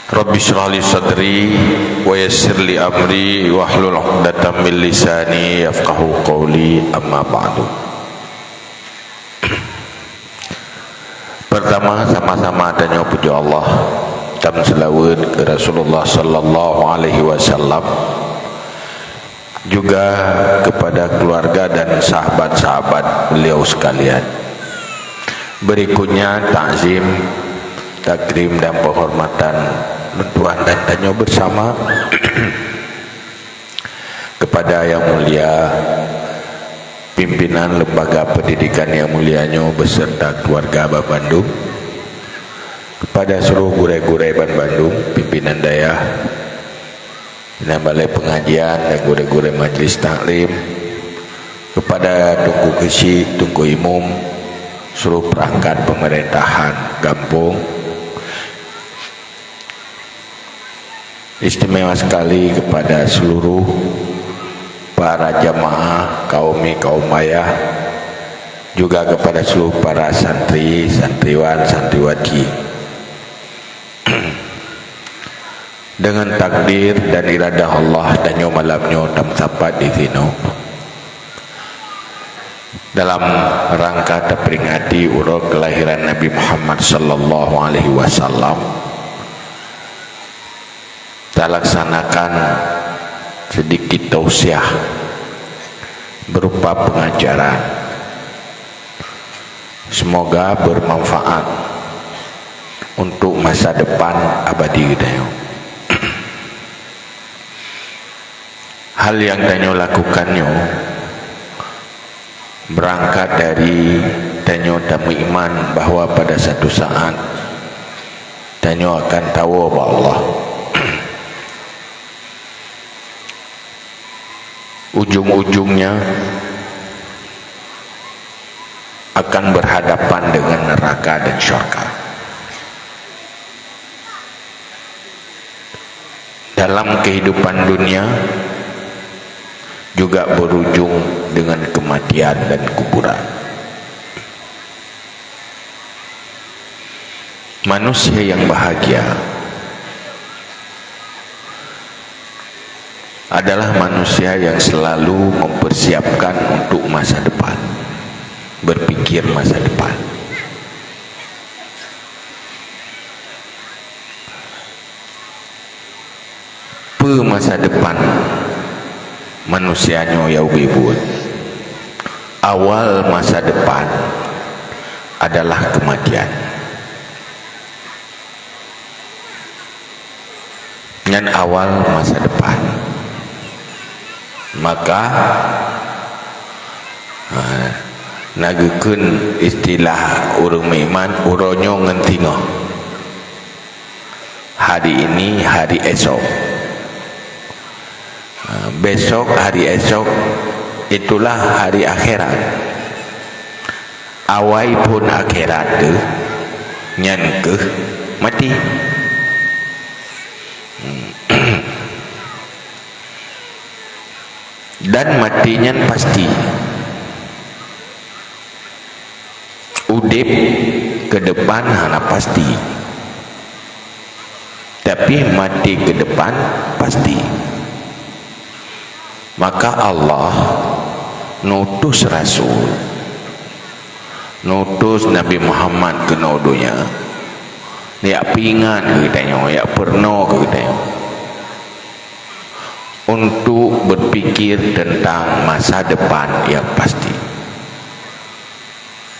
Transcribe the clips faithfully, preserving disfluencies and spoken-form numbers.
Rabbi shrah li sadri wa yassir li amri wahlul 'uqdatam min lisani yafqahu qawli, amma ba'du. Pertama, sama-sama tanyoe pujoe Allah, tam seulaweuet keu Rasulullah sallallahu alaihi wasallam, juga kepada keluarga dan sahabat-sahabat beliau sekalian. Berikutnya, takzim, takrim, dan penghormatan tuan dan tanyoe bersama kepada Yang Mulia pimpinan Lembaga Pendidikan Yang Mulia nyoe beserta keluarga bandum, kepada seluruh gurée-gurée bandum, pimpinan dayah, pimpinan balai pengajian dan gurée-gurée majlis taklim, kepada Teungku Keuchik, Teungku Imum, seluruh perangkat pemerintahan gampông, istimewa sekali kepada seluruh para jamaah kaum mi kaum ayah, juga kepada seluruh para santri, santriwan, santriwati. Dengan takdir dan iradah Allah, tanyoe malam nyoe tameusapat di sinoe dalam rangka taperingati uroe kelahiran Nabi Muhammad sallallahu alaihi wasallam, talaksanakan sedikit tausiah berupa pengajaran. Semoga bermanfaat untuk masa depan abadi geutanyoe. Hal nyang tanyoe lakukan nyoe beurangkat dari tanyoe tameuiman bahwa pada satu saat tanyoe akan tawoe bak Allah. Ujung-ujungnya akan berhadapan dengan neraka dan syurga. Dalam kehidupan dunia juga berujung dengan kematian dan kuburan. Manusia yang bahagia adalah manusia yang selalu mempersiapkan untuk masa depan, berpikir masa depan. Peue masa depan manusia nyoe ya ubé buet? Awal masa depan adalah kematian. Nyan awal masa depan. Maka, ha, na geukheun istilah ureuëng meuiman, uroe nyoe ngon singoh. Hari ini, hari esok. Ha, besok, hari esok, itulah hari akhirat. Awai phon akhirat teuh, nyan keuh maté. Dan maté nyan pasti. Udeb keudepan hana pasti, tapi maté keudepan pasti. Maka Allah nutus rasul, nutus Nabi Muhammad keunoe donya, jak peuingat keu geutanyoe, jak peurunoe keu geutanyoe, untuk berpikir tentang masa depan yang pasti,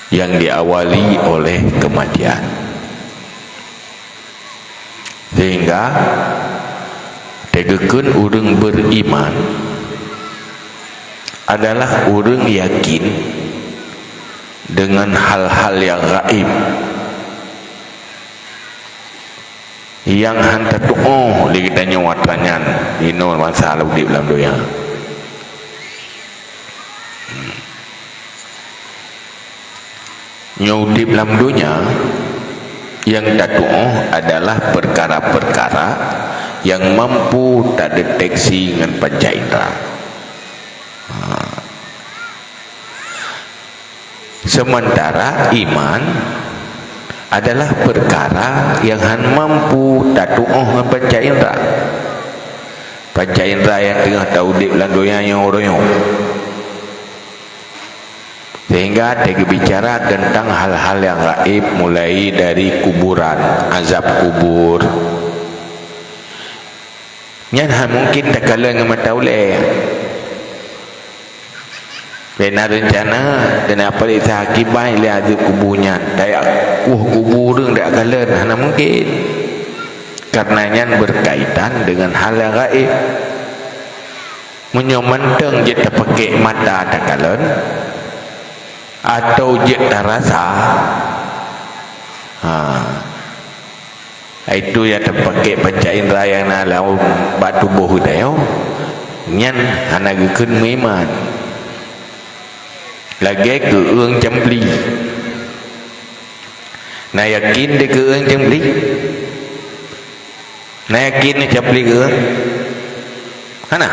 yang diawali oleh kematian. Sehingga, teugeukheun ureuëng beriman adalah ureuëng yakin dengan hal-hal yang gaib, nyang hana tatu'oh lé geutanyoe atra nyan inoe masa udeb lam donya. Nyoe udeb lam donya, nyang tatu'oh adalah peukara-peukara nyang mampu tadeteksi ngon panca indra. Ha. Seumantara iman adalah peukara nyang hana mampu tatuoh ngon panca indra. Panca indra nyang teungoh taudeb lam donya nyoe uroe nyoe. Sehingga tageubicara teuntang hal-hal nyang gaéb, mulai dari kuburan, azab kubur. Nyan hana mungken takalon ngon mata ulée. Bèk na reuncana, dan apalagi sakiban lé azab kubur nyan, tajak kueh kubur ureuëng tajak kalon, hana mungken. Karena nyan berkaitan dengan hal nyang gaéb. Meunyoe mantong jeuet tapakék mata takalon, atau jeuet tarasa, ha, itu nyang tapakék panca indra nyang na lam bak tuboh geutanyoe, nyan hana geukheun meuiman. Lagée keu ureuëng campli. Na yakin deh keu ureuëng campli? Na yakin campli keu ureuëng? Hana.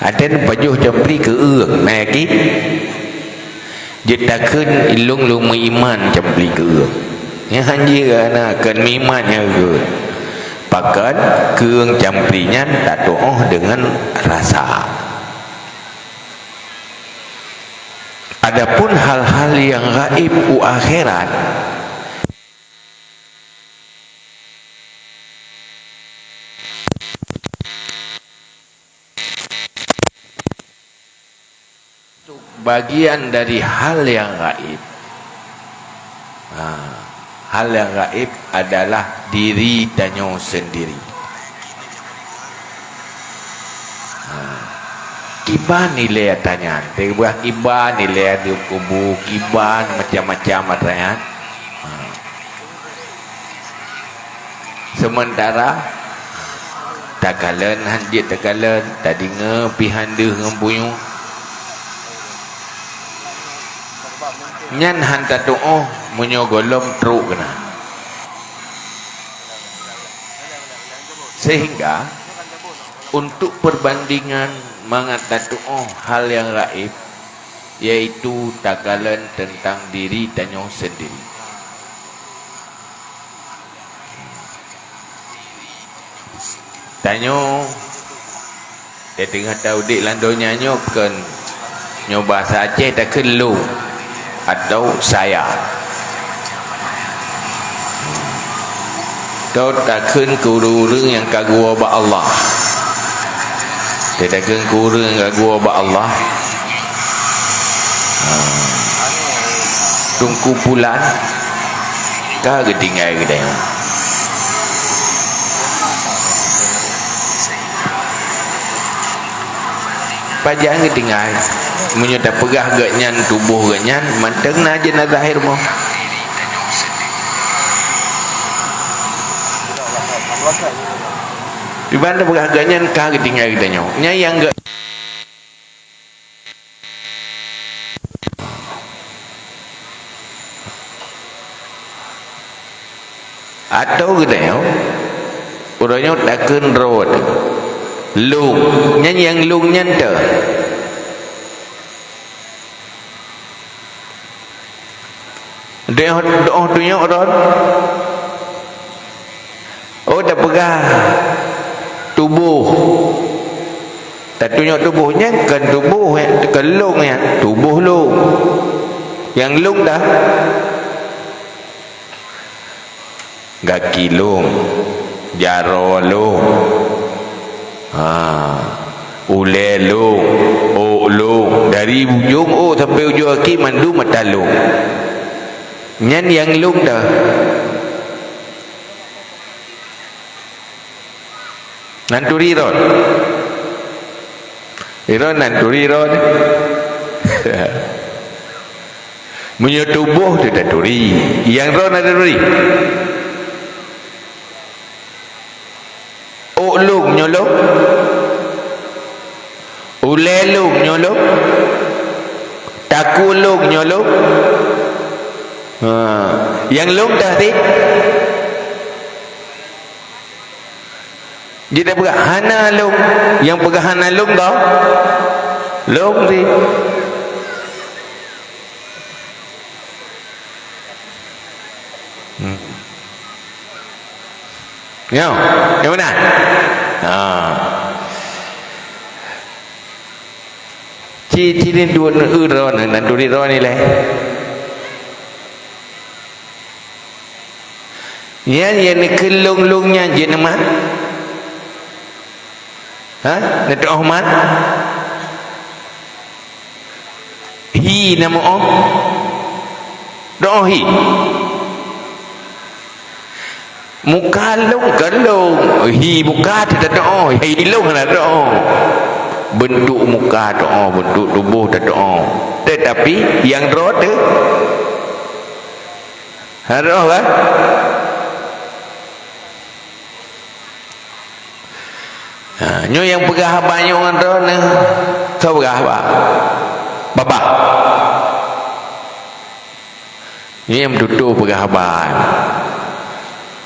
Até pajoh campli keu ureuëng, na yakin? Jeuet takheun lôn lôn meuiman campli keu ureuëng. Nyan hanjeuet na keu meuiman nyan keu. Pakon keu ureuëng campli nyan tatuoh deungon rasa. Adapun hal-hal nyang gaéb u akhirat, bagian dari hal nyang gaéb. Ha, hal nyang gaéb adalah diri tanyoe sendiri. Ha. Kiban ilée ata nyan, teupeugah kiban ilée di kubu, kiban macam-macam ata nyan. Ha. Sementara takalon han jeuet takalon, tadeungoe pih han deuh ngon punyueng. Nyan han tatuoh meunyoe gohlom trok keunan. Sehingga, untuk perbandingan mangat tatuoh hal nyang gaéb, yaitu takalon teuntang diri tanyoe sendiri. Tanyoe, nyang teungoh taudeb lam donya nyoe kon nyoe bahasa Aceh takheun lôn atau saya. Tau takheun keu ureuëng-ureuëng nyang ka geuwoe bak Allah. Tau takheun keu ureuëng nyang ka geuwoe bak Allah. Ha. Teungku Pulan ka geutinggai geutanyoe. Pajan geutinggai? Meunyoe tapeugah geuhnyan tuboh geuhnyan, mantong na jenazah i rumoh. Iban tapeugah geuhnyan ka geutinggai geutanyoe. Nyan nyang geu- Atau geutanyoe, uroe nyoe takheun droe, lôn, nyan nyang lôn nyan teuh. Doh, doh tunyok droe. Oh, tapeugah tuboh. Tatunyok tuboh nyan kon tuboh, ya, kon lôn, ya, tuboh lôn. Nyang lôn dah. Gaki lôn, jaroe lôn, ha, ulée lôn, ôk lôn, dari ujong ôk sampoe ujong gaki mandum mata lôn. Nyan nyang lôn dah. Nan turi rot. Iro nan turi rot. Meunyoe tuboh teuh taturi, nyang droe na taturi. Ôk lôn nyoe lôn. Ulée lôn nyoe lôn. Takue lôn nyoe lôn. Ha, nyang lôn teuh ti. Jeuet tapeugah hana lôn, nyang peugah hana lôn gob, lôn ri. Nyoe, nyang meunan. Ha. Ci, ci ni dua neu droe neu, nan turi droe ni leh. Nyan, nyan ni keu lông-lông nyan jeuet neumat. Ha? Neuteu'oh mat? Hi na meu'oh? Teu'oh hi. Muka lông ka lông, hi muka teuh tateu'oh, hi lông hana teu'oh. Beuntuk muka teu'oh, beuntuk tuboh tateu'oh. Teutapi nyang droe teuh hana teu'oh kan? Ha, nyoe nyang peugah haba nyoe ngon droeneuh. Soe peugah haba? Babah. Nyoe nyang meututoe peugah haba.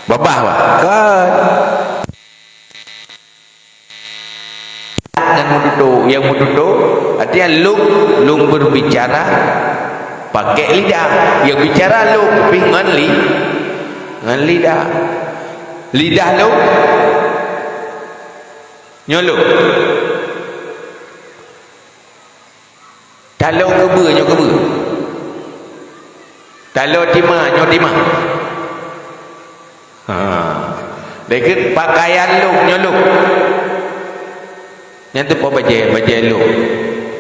Babah, bah. Kon. Nyang meututoe, nyang meututoe, artinya lông, lông berbicara pakai lidah. Nyang bicara lông, tapi ngon li-, ngon lidah. Lidah lông, nyoe lông. Taloe keubeue, nyoe keubeue. Taloe tima, nyoe tima. Ha. Lagèe pakaian lông, nyoe lông. Nyan teuh po bajèe, bajèe lông.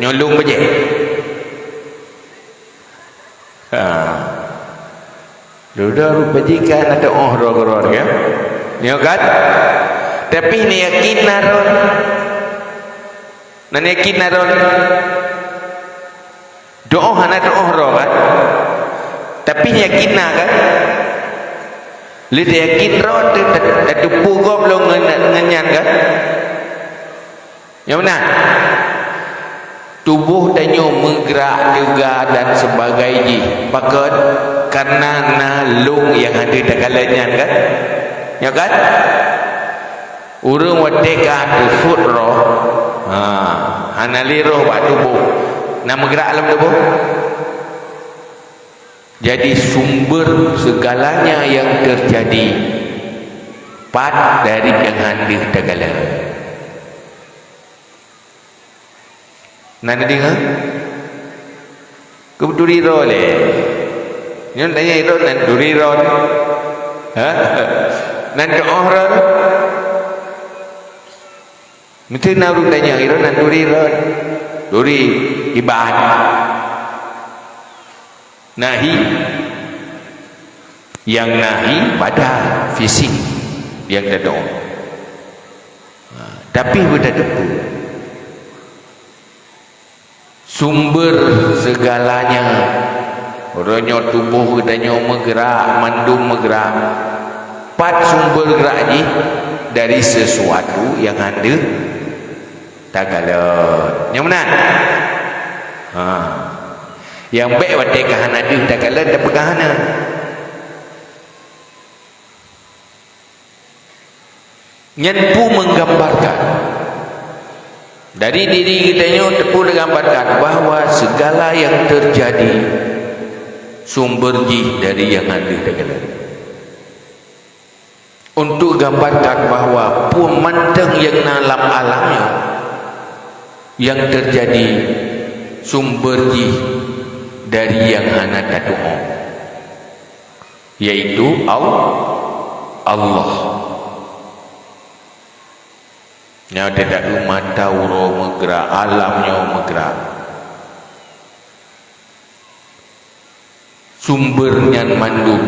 Nyoe lông bajèe. Ha. Dudoe rupa jih ka na teu'oh droe keudroe, kan? Nyoe kan? Tapi neuyakin na droe. Na neuyakin na droe. Teu'oh hana teu'oh droe, kan? Tapi neuyakin na, kan? Lé neuyakin droe teu-, teu-, tateupeue gob lom ngon, ngon nyan, kan? Nyang meunan, tuboh tanyoe meugrak, teuga dan sebagai jih. Pakon? Karena na lông nyang hana takalon nyan, kan? Nyoe kan? Ureueng watèe ka teusut roh, ha, hana lé roh bak tuboh. Na meugrak lam tuboh? Jadi, sumber segalanya yang terjadi pat dari nyang hana takalon. Na neudeungoe? Keu turi droe lé. Nyoe tanyong droe nan turi droe. Ha? Nan teu'oh droe. Meusti na ureueng tanyong droe nan turi droe. Turi iban. Nahi. Nyang nahi badan, fisik nyang teu'oh. Ha, tapi beutateupeue sumber segalanya. Uroe nyoe tuboh geutanyoe meugrak, mandum meugrak. Pat sumber grak jih? Dari sesuatu nyang hana takalon. Nyang meunan? Ha. Nyang bèk watèe ka hana deuh takalon, tapeugah hana. Nyan peue menggambarkan? Dari diri geutanyoe teupeu menggambarkan bahwa segala yang terjadi sumber jih dari nyang hana deuh takalon. Untuk gambarkan bahwa peue mantong nyang na lam alam nyoe, nyang terjadi sumber jih dari nyang hana tatu'oh, yaitu Al-, Allah. Nyoe teuka mata uroe meugrak, alam nyoe meugrak. Sumber nyan mandum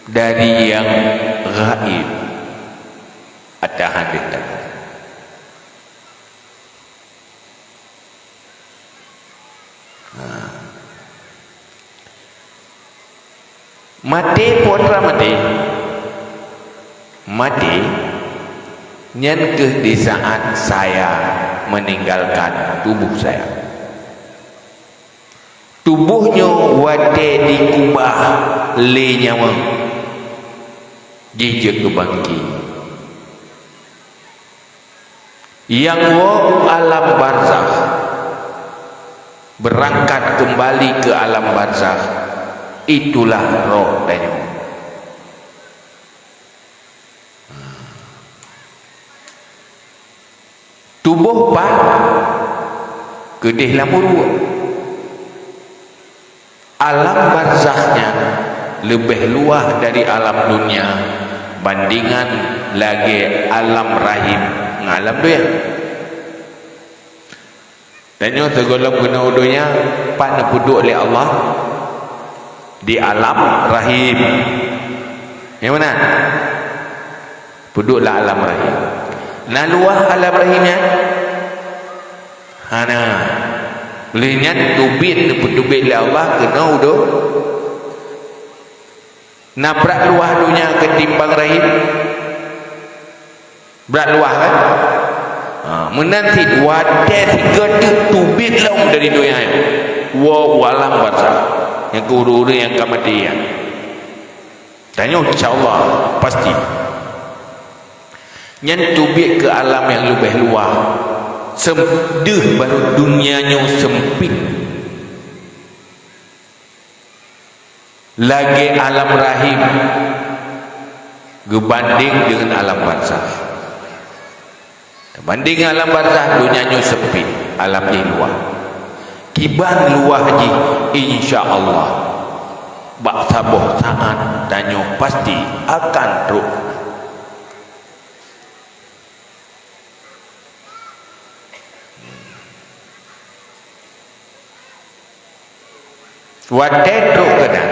dari nyang gaib, atawa hana tatu'oh. Ha. Maté, peue atra maté? Maté, nyan keuh di saat saya meninggalkan tubuh saya. Tuboh nyoe watèe dikubah lé nyawöng, jih jeuet keu bangké. Nyang woe u alam barzakh, beurangkat keumbali keu alam barzakh, itulah roh tanyoe. tuboh pat keudeh lam uruek. Alam barzakh nyan leubeh luwah dari alam dunia, bandingan lagée alam rahim ngon alam donya. Tanyoe sigohlom keunoe u donya, pat neupeuduek lé Allah? Di alam rahim. Nyang meunan? Peuduek lam alam rahim. Na luwah alam rahim nyan? Hana. Lheueh nyan teubiet neupeuteubiet lé Allah keunoe u do-, na brat luwah donya keutimbang rahim? Brat luwah, kan? Ha, meunan cit watée sigoe teuk teubiet lom dari donya nyoe, woe u alam barzakh, nyang keu ureuëng-ureuëng nyang ka maté nyan. Tanyoe insya Allah pasti. Nyan teubiet keu alam nyang leubeh luwah. Sem-, deuh barô donya nyoe seumpit lagée alam rahim geubandeng deungon alam barzakh. Bandeng alam barzakh, donya nyoe seumpit, alam di luwa. Kiban luwah jih, insya Allah, bak saboh saát tanyoe pasti akan trok. Watée trok keunan,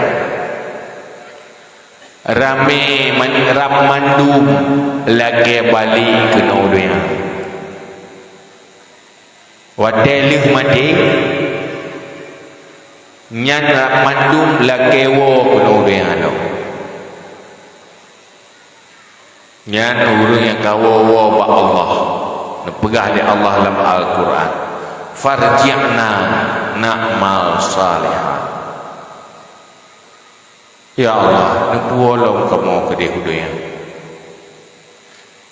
ramé man-, rab mandum lagée balée keunoe u donya. Watée lheueh maté, nyan rab mandum lagée woe keunoe u donya nyoe. Nyan ureuëng nyang ka woe-woe bak Allah. Neupeugah lé Allah lam Al-Quran, "Farji'na na'mal salihan." Ya Allah, neupuwoe lom kamoe keudeh u donya.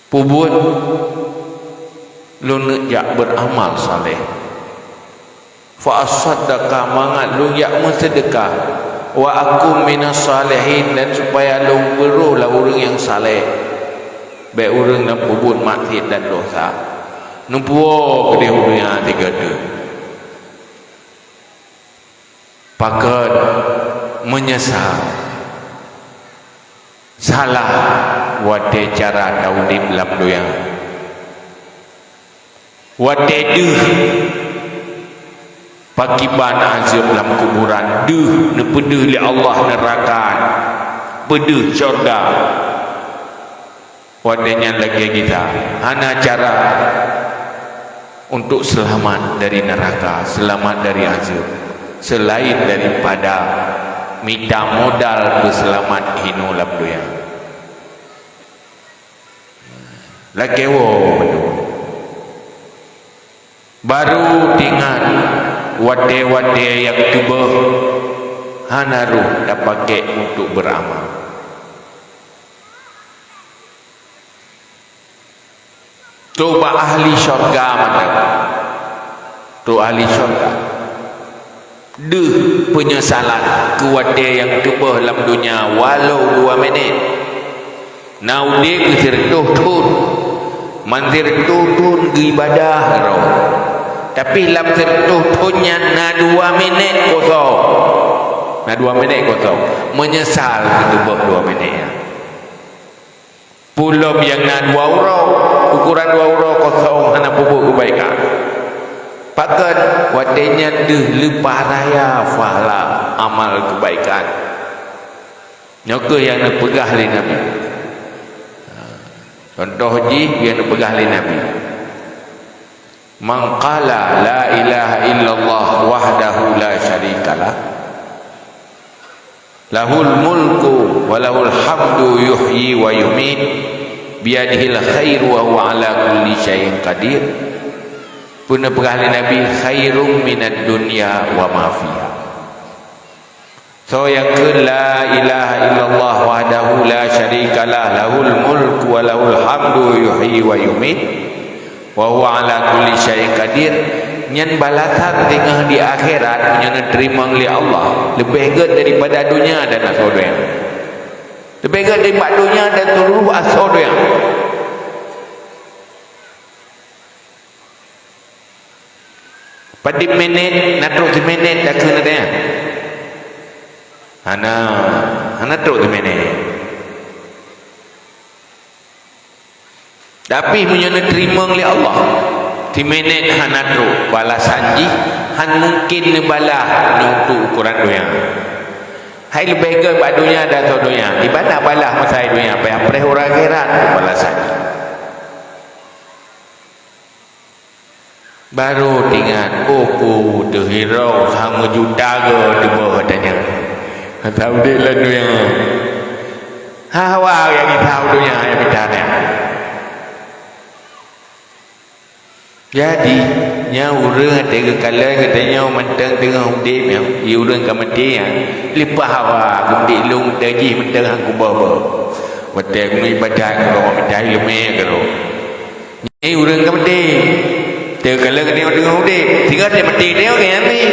Peubuet lôn neuk jak beuramal saleh. Fa asaddaqa, mangat lôn jak meuseudeukah, wa akun minas salihin, dan supaya lôn beurôh lam ureuëng nyang saleh, bék ureuëng nyang peubuet maksiet dan dosa. Neupuwoe keudeh u donya tiga tu. Pakon meunyeusal salah watée cara taudeb lam donya. Watée deuh pakiban azeueb lam kuburan, deuh neupeudeuh lé Allah neuraka, peudeuh syurga. Watée nyan lagée gita hana cara untuk seulamat dari neuraka, seulamat dari azeueb, seulaén daripada mita modal peuseulamat hinoe lam donya. Lakée woe bandum. Barô teuingat watée-watée nyang teuboh hana roh tapakék untuk beuramal. Trok bak ahli syurga mantong. Trok ahli syurga. Deuh peunyesalan keu watée nyang teuboh lam donya walau dua minét. Na udeb sireutôh thon, man sireutôh thon geuibadah droe. Tapi lam sireutôh thon nyan na dua minét kosong. Na dua minét kosong. Meunyeusal geuteuboh dua minét nyan. Peulom nyang na dua uroe, ukoran dua uroe kosong hana peubuet keubaikan. Pakon? Watée nyan deuh leupah raya pahala amal keubaikan. Nyoe kheueh nyang neupeugah lé Nabi. Contoh jih nyang neupeugah lé Nabi. "Man qala la ilaha illallah wahdahu la syarikalah, lahul mulku wa lahul hamdu yuhyi wa yumiit, biyadihil khairu wa huwa ala kulli syai'in qadir." Peue neupeugah lé Nabi, "Khairum minad dunya wa ma fiha." Soe nyang kheun la ilaha illallah wahdahu la syarikalah, lahul mulku wa lahul hamdu yuhyi wa yumiit, wa huwa ala kulli syai'in qadir, nyan balasan singoh di akhirat meunyoe neuteurimong lé Allah leubeh gét daripada donya dan asoe donya. Leubeh gét daripada donya dan seuluruh asoe donya. Padum minét, na trok siminét takheun, ada nyan? Hana, hana trok siminét. Tapi meunyoe neuteurimong lé Allah, siminét hana trok, balasan jih han mungken neubalah nyoe untuk ukoran donya. Hai leubeh gét bak donya dan soe donya, ibarat balah masa donya, payah preh uroe akhirat balasan jih. Barô teuingat, oh, peue teuh hirau, sama juta goe teuboh katanya. Ata udép lam donya. Hawa nyang gisa donya nyang mita nyan. Jadi, nyan ureuëng até geukalon geutanyoe mantong teungoh udép nyan, di ureuëng ka maté nyan, leupah hawa, geumeudik lôn teuh jih mantong han kuboh-boh. Watée geumeuibadat, geumeuibadat ileumé keudroe. Nyan ureuëng ka maté. Teukalon geutanyoe teungoh udép, singoh teuh maté tanyoe keu nyan pih.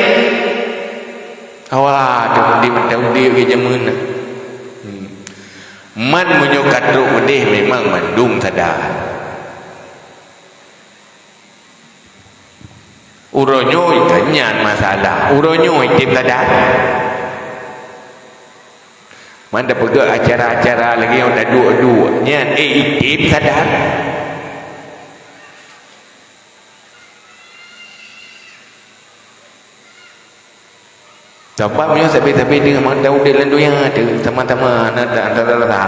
Awak teuh udép mantong udép lagée jameun na. Hmm. Man meunyoe ka trok udép memang mandum sadar. Uroe nyoe ka nyan masalah. Uroe nyoe item sadar. Man tapeugah acara-acara lagée nyang taduek-duek nyan, eh, item sadar. Sabab nyoe sabe-sabe deungon mata udeb lam donya teuh sama-sama na ta-, antara rasa.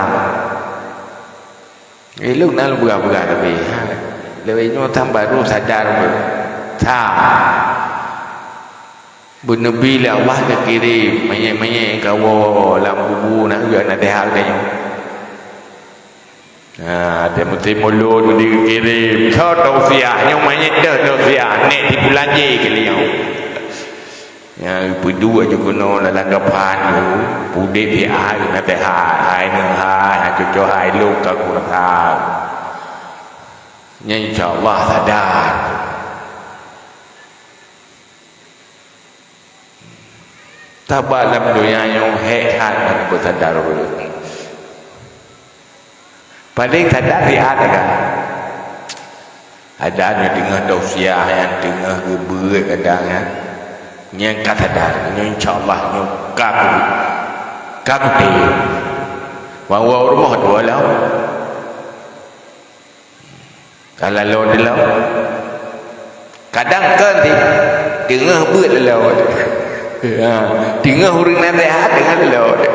Eh, lôn na lôn peugah-peugah tapi, ha, lewat nyoe tam baru sadar, sa. Beuneubri lé Allah geukirém manyét-manyét kawoe lam kubu na, geujak naseuhat geutanyoe. Ha, tiep musim ulôn geukirém. Soe tausiah, nyoe manyét deuh tausiah, nèk sipulan jih keu lôn. Nyang peuduek jih keunoe lam gaphan nyoe, udeb siat naseuhat, hai neuhai, hai cucoe hai lôn ka kurasa. Nyan insya Allah sadar. Sabab lam donya nyoe hék that ngon peusadar ureuëng. Paléng sadar siat kan. Ada nyang teungoh tausiah, nyang teungoh geubeuet kadang, ya. Nyang ka sadar, nyoe insya Allah nyoe ka ku-, ka kutem. Wan-wan rumoh dua lom. Ka laloe dilom. Kadang kon ti, teungoh beuet laloe. Ha, teungoh ureuëng naseuhat, teungoh laloe.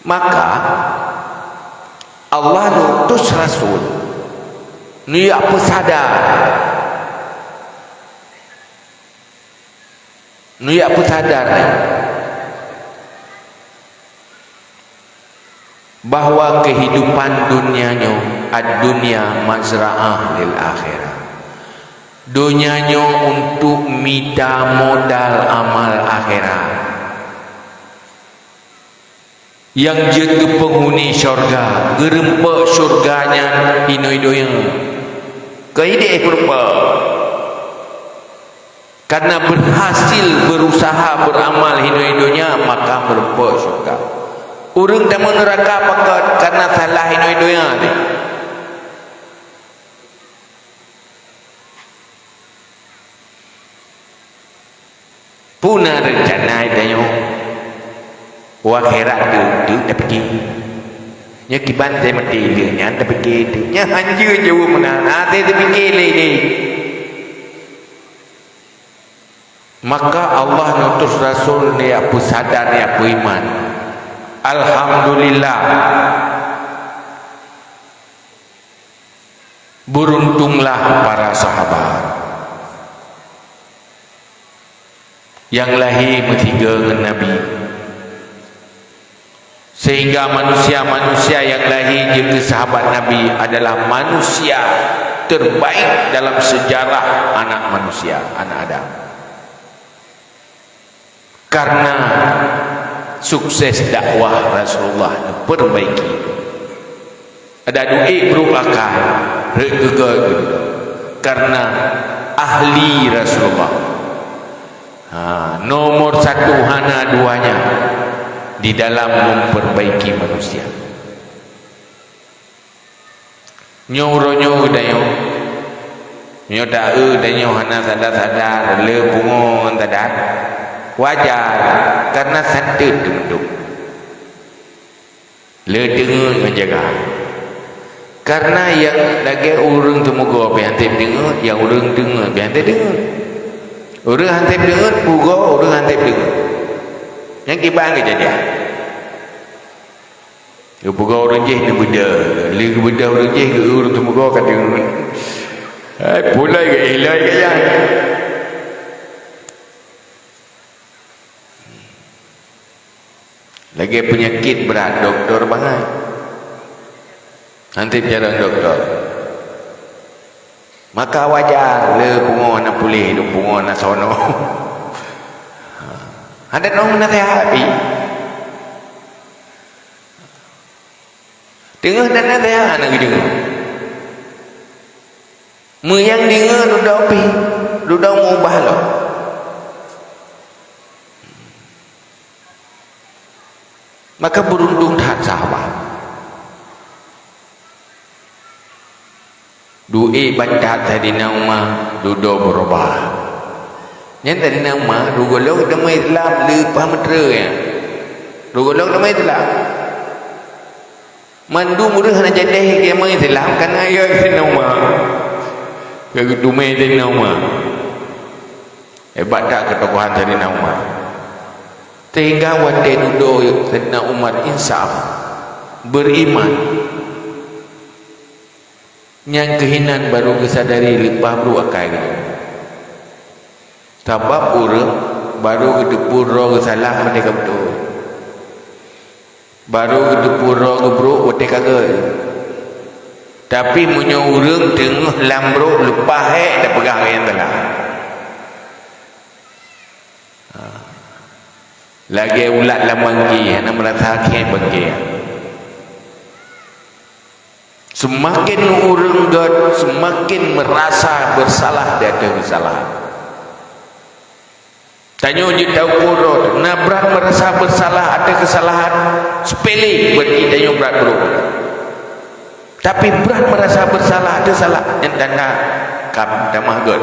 Maka, Allah neutus rasul, neujak peusadar. Neujak peusadar bahwa kehidupan dunia nyoe, ad-dunya mazra'ah lil akhirah. Donya nyoe untuk mita modal amal akhirat. Nyang jeuet keu peunghuni syurga, geureumpok syurga nyan hinoe donya. Keu ideh geureumpok. Karena berhasil berusaha beramal hinoe donya, maka meureumpok syurga. Ureuëng tamong neuraka pakon? Karena salah hinoe donya teuh. Peue na reuncana tanyoe u akhirat teuh, teuh tapike. Nyoe kiban teuh maté lé nyan tapike teuh. Nyan hanjeuet jaweueb meunan, hana tapike lé ideh. Maka Allah ngutus rasul neujak peusadar, neujak peuiman. Alhamdulillah. Beruntunglah para sahabat nyang lahé meusigoe ngon Nabi. Sehingga manusia-manusia nyang lahé jeuet keu sahabat Nabi adalah manusia terbaik dalam sejarah anak manusia, anak Adam. Karena sukses dakwah Rasulullah neupeurbaiki. Ada duek brok akai, rhot geugoe. Karena ahli Rasulullah. Ha, nomor satu hana duanya di dalam memperbaiki manusia. Nyoe uroe nyoe geutanyoe, nyoe taeu tanyoe hana sadar-sadar, le pungo ngon sadar. Wajar, karena santet teumeudok. Le teungeut ngon jaga. Karena nyang lagèe ureueng teumugo pih han sép teungeut, nyang ureueng teungeut pih han sép teungeut. Ureueng han sép teungeut, pugo ureueng han sép teungeut. Nyan kiban keujadian. Geupeugah ureueng jéh neubeudôh, lé geubeudôh ureueng jéh geu ureueng teumugo ka deungon. Hai, pulai geu ilai geu nyan. Lagèe peunyakét brat, dokto bangai. Hanté jalan dokto. Maka wajar le pungo na puléh, pungo na sono. Ada nong na sehat pi. Teungoh dan na sehat na geudeungoe. Meunyan deungoe dudoe pi, dudoe meuubah lom. Maka beuruntung that sahabat. Duek bantat Saidina Umar dudoe beurubah. Nyan Saidina Umar, rugolong teuma Islam leupah meuteureu nyan. Rugolong teuma Islam. Mandum ureueng hana jadeh kiamat Islam kan ayat Saidina Umar. Ka geuteumé Saidina Umar. Hebat that keutokohan Saidina Umar. Sehingga watèe dudoe Saidina Umar insaf, beriman, nyang keuh inan baru geusadari leupah brôk akai geuh. Sabab ureueng baru geuteupeue droe geusalah watèe ka beutôi. Baru geuteupeue droe geubrôk watèe ka göt. Tapi meunyoe ureueng teungoh lam brôk leupah hék tapeugah nyang salah. Ha. Lagèe ulat lam bangke, hana meurasa akhé bangke. Seumaken ureueng göt, seumaken meurasa beusalah di ateueh keusalahan. Tanyoe jeuet taukur rot, na brat meurasa beusalah ateueh keusalahan sepele, berarti tanyoe brat brôk. Tapi brat meurasa beusalah ateueh salah, nyan tanda ka tamah göt.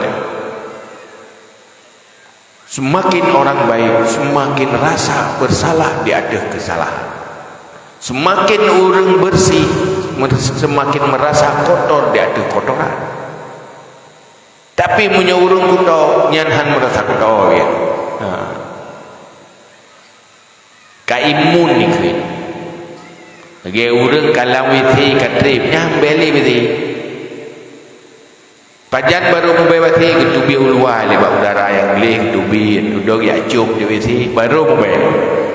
Seumaken orang baik, seumaken rasa beusalah di ateueh keusalahan. Seumaken ureueng beureuséh, mer-, seumaken meurasa kotor di ateueh kotoran. Tapi meunyoe ureueng kuto, nyan han meurasa kuto, ya. Ha. Ka imun dikeue. Lagèe ureueng ka lam WC ka trép, nyan bèk lé WC. Pajan barô mubèe WC, geuteubiet u luwa lé bak udara nyang gleh, geuteubiet, dudoe jak cöm di WC, barô mubèe.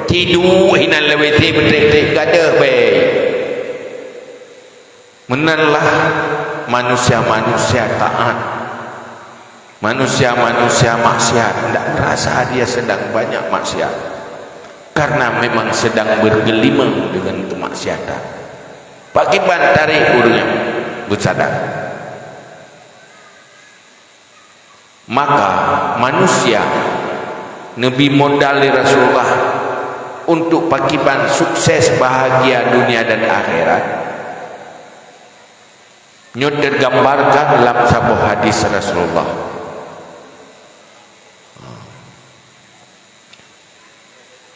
Ci duek inan lam WC beutrép-trép, gadôh bèe. Meunanlah manusia-manusia taat. Manusia-manusia maksiat ndak merasa dia sedang banyak maksiat, karena memang sedang bergelimang dengan kemaksiatan. Pakiban tarek ureueng nyan beusadar. Maka manusia neubi modal lé Rasulullah untuk pakiban sukses bahagia dunia dan akhirat. Nyoe teugambarkan lam saboh hadis Rasulullah.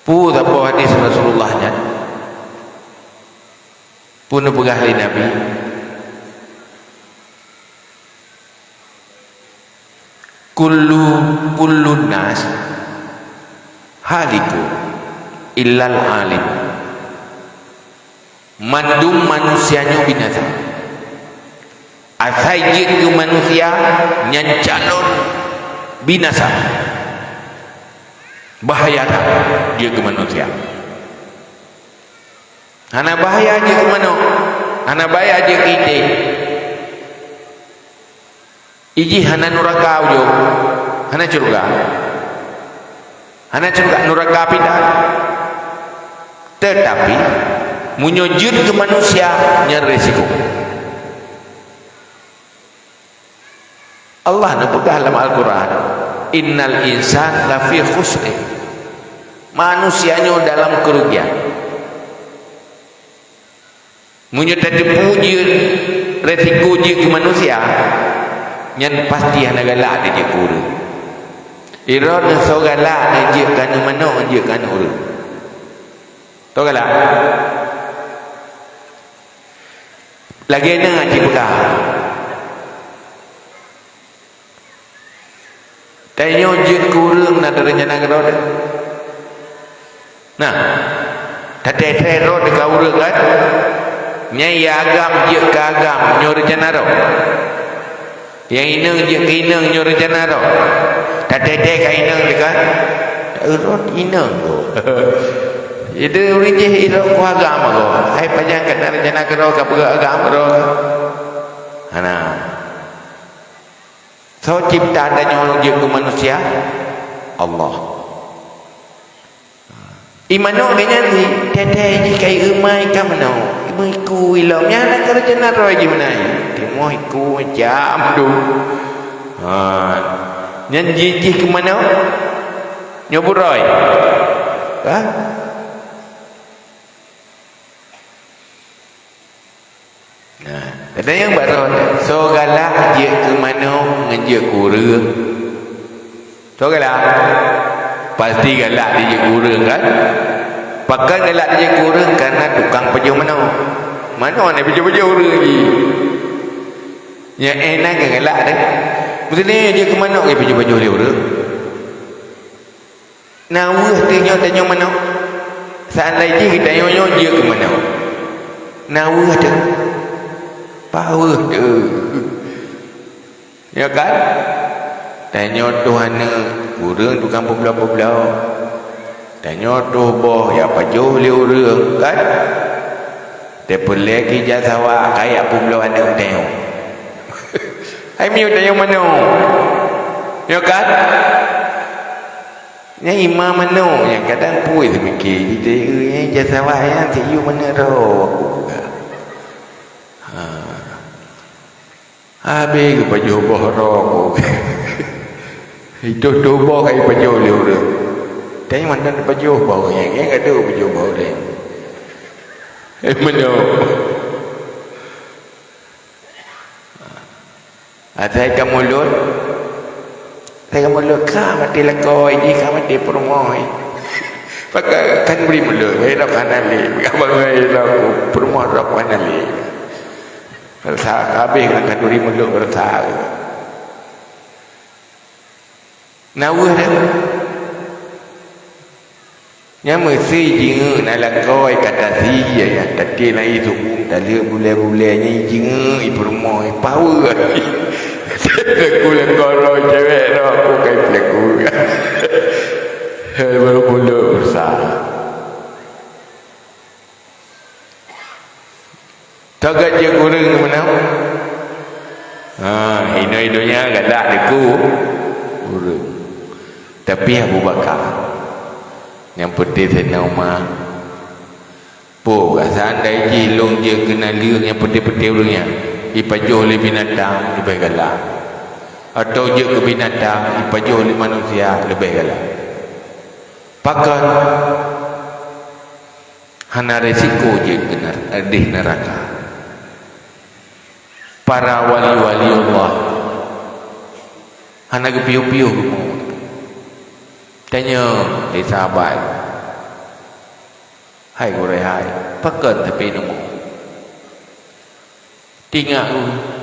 Peue saboh hadis Rasulullah nyan? Peue neupeugah lé Nabi? Kullu, kullun nas halikun illal alim. Mandum manusia nyoe binasa. Asai jeuet keu manusia nyan calon binasa. Bahaya that jeuet keu manusia. Hana bahaya jeuet keu manok. Hana bahaya jeuet keu iték. Ijih hana nuraka ujong, hana syeuruga. Hana syeuruga, nuraka pindah. Tetapi, meunyoe jeuet keu manusia, nyan resiko. Allah neupeugah lam Al-Quran, "Innal insan lafi khusrin." Manusia nyoe dalam kerugian. Meunyoe tateupeue jeuet, Resiko jeuet keu manusia, nyan pasti hana galak jeuet keu ureuëng. Irot soe galak jeuet keu manok, jeuet keu ureuëng. Soe galak? Lagée na jipeugah. Tanyoe jeuet keu ureuëng na rencana keudroe. Nah, tateupeue droe teuka ureuëng kan? Nyang agam jeuet keu agam nyoe rencana droe. Nyang inong jeuet keu inong nyoe rencana droe. Tateupeue ka inong teuka? Ureuëng inong tu. Jadi ureuëng jih inong keu agam tu. Hai pajan ka na rencana keudroe ka peugah agam droe. Hana. Soe cipta tanyoe jeuet keu manusia? Allah. Imanok geuh nyan jih, teuntée jih ka iéumai ka meunoe. Meuiku ilom nyan na keureujeunan roe jih meunan. Timoh iku macam tu. Ha. Nyan jih, jih keu meunoe? Nyoe buroi. Ha? Nah, kadang nyang baroe, soe galak jeuet keu manok ngon jeuet keu ureuëng. Soe galak? Pasti galak jeuet keu ureuëng kan? Pakon galak jeuet keu ureuëng? Karena tukang pajoh manok. Manok na pajoh-pajoh ureuëng jih. Nyang éh na galak deh. Meuteumé jeuet keu manok pajoh-pajoh lé ureuëng. Na weueh teuh nyoe tanyoe manok. Seandai jih geutanyoe nyoe jeuet keu manok. Na weueh teuh. Paih weueh teuh. Ya kan? Tanyoe tuh aneuk ureuëng tukang peubloe-peubloe. Tanyoe tuh boh ya pajoh lé ureuëng kan? Teupeulée ki jak sawah kaya peubloe aneuk tanyoe. Hai miyueb tanyoe manok. Ya kan? Nyan imam manok nyang kadang pui teumiki jiteuka nyang jasa wayang siyu meuneuroe aku peugah. Ha. Habéh geupajoh boh roe aku. Itu tuboh kai pajoh lé ureuëng. Tapi mantan pajoh boh nyang nyang ada pajoh boh deh. Eh, manok. Asai ka mulot, asai ka mulot ka maté lakoe jih, ka maté peurumoh jih. Pakon kan bri mulot, eh, rab hana lé. Abang, eh, rab peurumoh rab hana lé. Rasa habéh kan ka turi mulot rasa. Na weueh dah. Nyan meusé jingeuk na lakoe ka tasi, ya, ya, taté na ié suku, taleuek bulée-bulée nyan jingeuk, ipeurumoh, ipaweue. Teungku lakoe roh cewek roh, aku kai pelaku. Baru mulot berusaha. Tagat jeuet ureuëng meunan. Ha, inoe donya galak deuku ureuëng. Tapi Abu Bakar, nyang peuté Saidina Umar. Poh, seandai jih lôn jeuet keu naleueng nyang peuté-peuté ureuëng nyan, ipajoh lé binatang leubeh galak. Atau jeuet keu binatang ipajoh lé manusia leubeh galak. Pakon? Hana resiko jeuet keu ner-, di neuraka. Para wali-wali Allah hana geupiôh-piôh geumoe. Tanyoe lé sahabat, "Hai gurée hai, pakon tapi neumoe?" Tingat,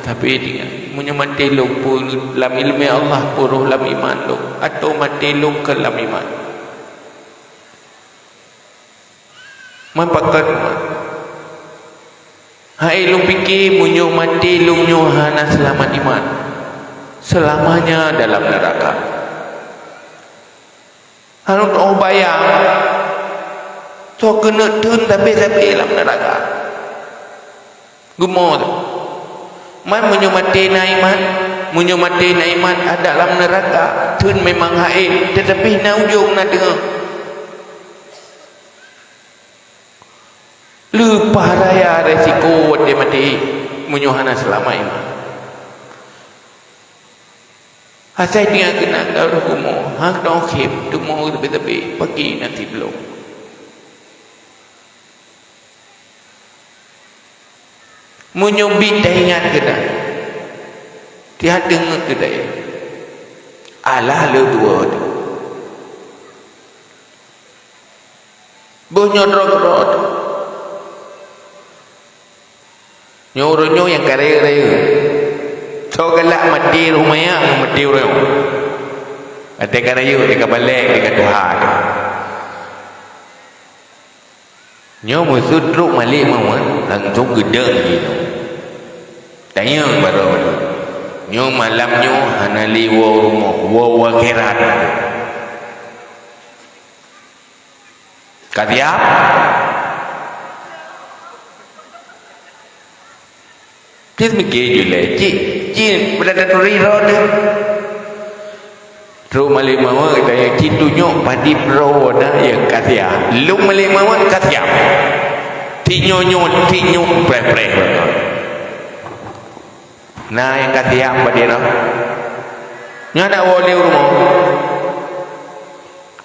tapi tingat, meunyoe maté lôn peue lam iéleumé Allah, peue roh lam iman lôn, atau maté lôn kon lam iman? Man pakon man? Hai lôn pike, meunyoe maté lôn nyoe hana seulamat iman, seulamanya dalam neuraka. Hana teuoh bayang, soe keuneuk theun sabe-sabe lam neuraka. Geumoe teuh. Man meunyoe maté na iman, meunyoe maté na iman, adak lam neuraka theun memang hai, teutapi na ujong na teungoh. Leupah raya resiko watée maté meunyoe hana seulamat iman. Asai tinggai keunan ka rôh rumoh, hana teuoh khém, teumoe teubé-teubé, pagi nasib lom. Meunyoe bit taingat keunan, tiha teungeut keu dayah. Alah le dua tu. Boh nyoe droe keudroe tu. Nyoe uroe nyoe nyang ka rayeuk-rayeuk. Soe galak maté roh manyak ngon maté uroe nyoe. Watèe ka rayeuk, watèe ka balek, watèe ka tuha tu. Nyoe meusut trok malék mawöt, langsong geudong jinoe. Tanyong baroe nyoe. Nyoe malam nyoe hana lé woe rumoh, woe u akhirat. Ka siap? Cit mikir ju lé, cit, cit, pada taturi roh tu. Trok malék mawöt, geutanyoe cit tunyok padit droe na nyang ka siap. Lôn malék mawöt ka siap. Cit nyoe-nyoe, cit nyoe preh-preh. Na nyang ka siap padit droe? Nyoe nak woe lé u rumoh.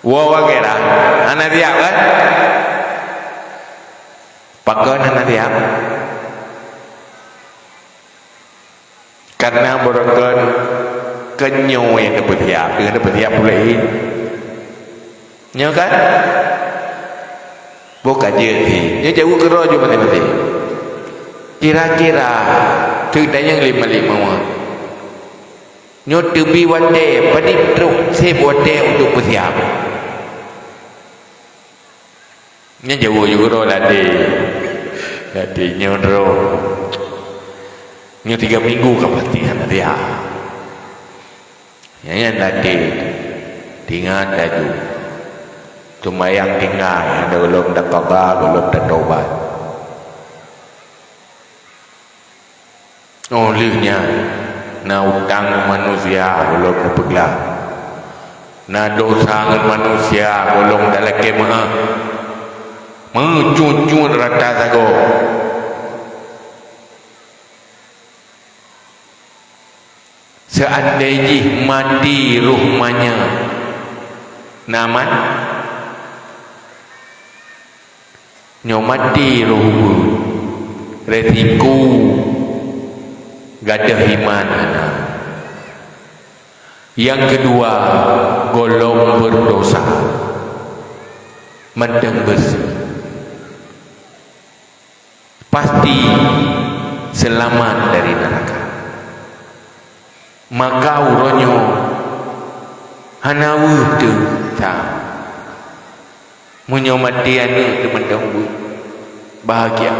Woe u akhirat. Hana siap kan? Pakon hana siap? Karena barokon keunyoe nyang neupeusiap, nyang neupeusiap puléh. Nyoe kan? Boh ka jeuet jih. Nyoe jaweueb keudroe ju maté-maté. Kira-kira, teuk tanyong lé malék mawöt. Nyoe teubi watèe, padit trok sép watèe untuk peusiap. Nyan jaweueb ju keudroe ladé. Ladé nyoe droe. Nyoe tiga minggu ka pasti hana siap. Nyan, nyan ladé. Tingat laju. Seumayang tinggai, hana gohlom taqadha, gohlom tatobat. Óh lheueh nyan, na utang ngon manusia gohlom tapeuglah. Na dosa ngon manusia gohlom talakée meu'ah. Meucut-cut rata sagoe. Seuandai jih maté roh manyak, na aman? Nyoe maté roh ubeut, resiko gadôh iman hana. Nyang keudua, gohlom beureudosa, mantong beureuséh. Pasti seulamat dari neuraka. Maka uroe nyoe hana weueh teuh sa. Meunyoe maté aneuëk teuh mantong beuet, bahagia.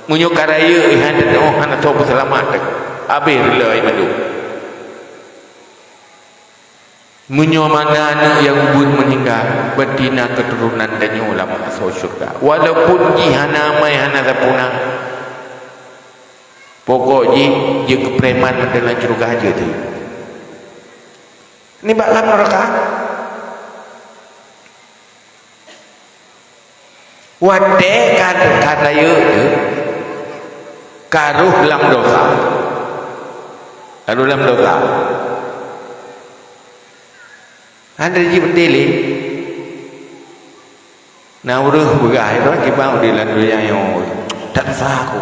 Meunyoe ka rayeuk, hana teuh, hana soe peuseulamat teuh, habéh rila mandum. Meunyoe mana aneuëk nyang ubeuet meuninggai, beurati na keuturonan tanyoe lam asoe syeuruga. Walaupun jih hana amai, hana sapeue na, pokok jih jeuet keu preman mantong lam syeuruga jeuet teuh. Nibak lam neuraka. Watée ka, ka rayeuk teuh, ka rôh lam dosa. Ka rôh lam dosa. Hana jipeuntée lé. Na ureuëng peugah, "Droe kiban udeb lam donya nyoe, that susah aku."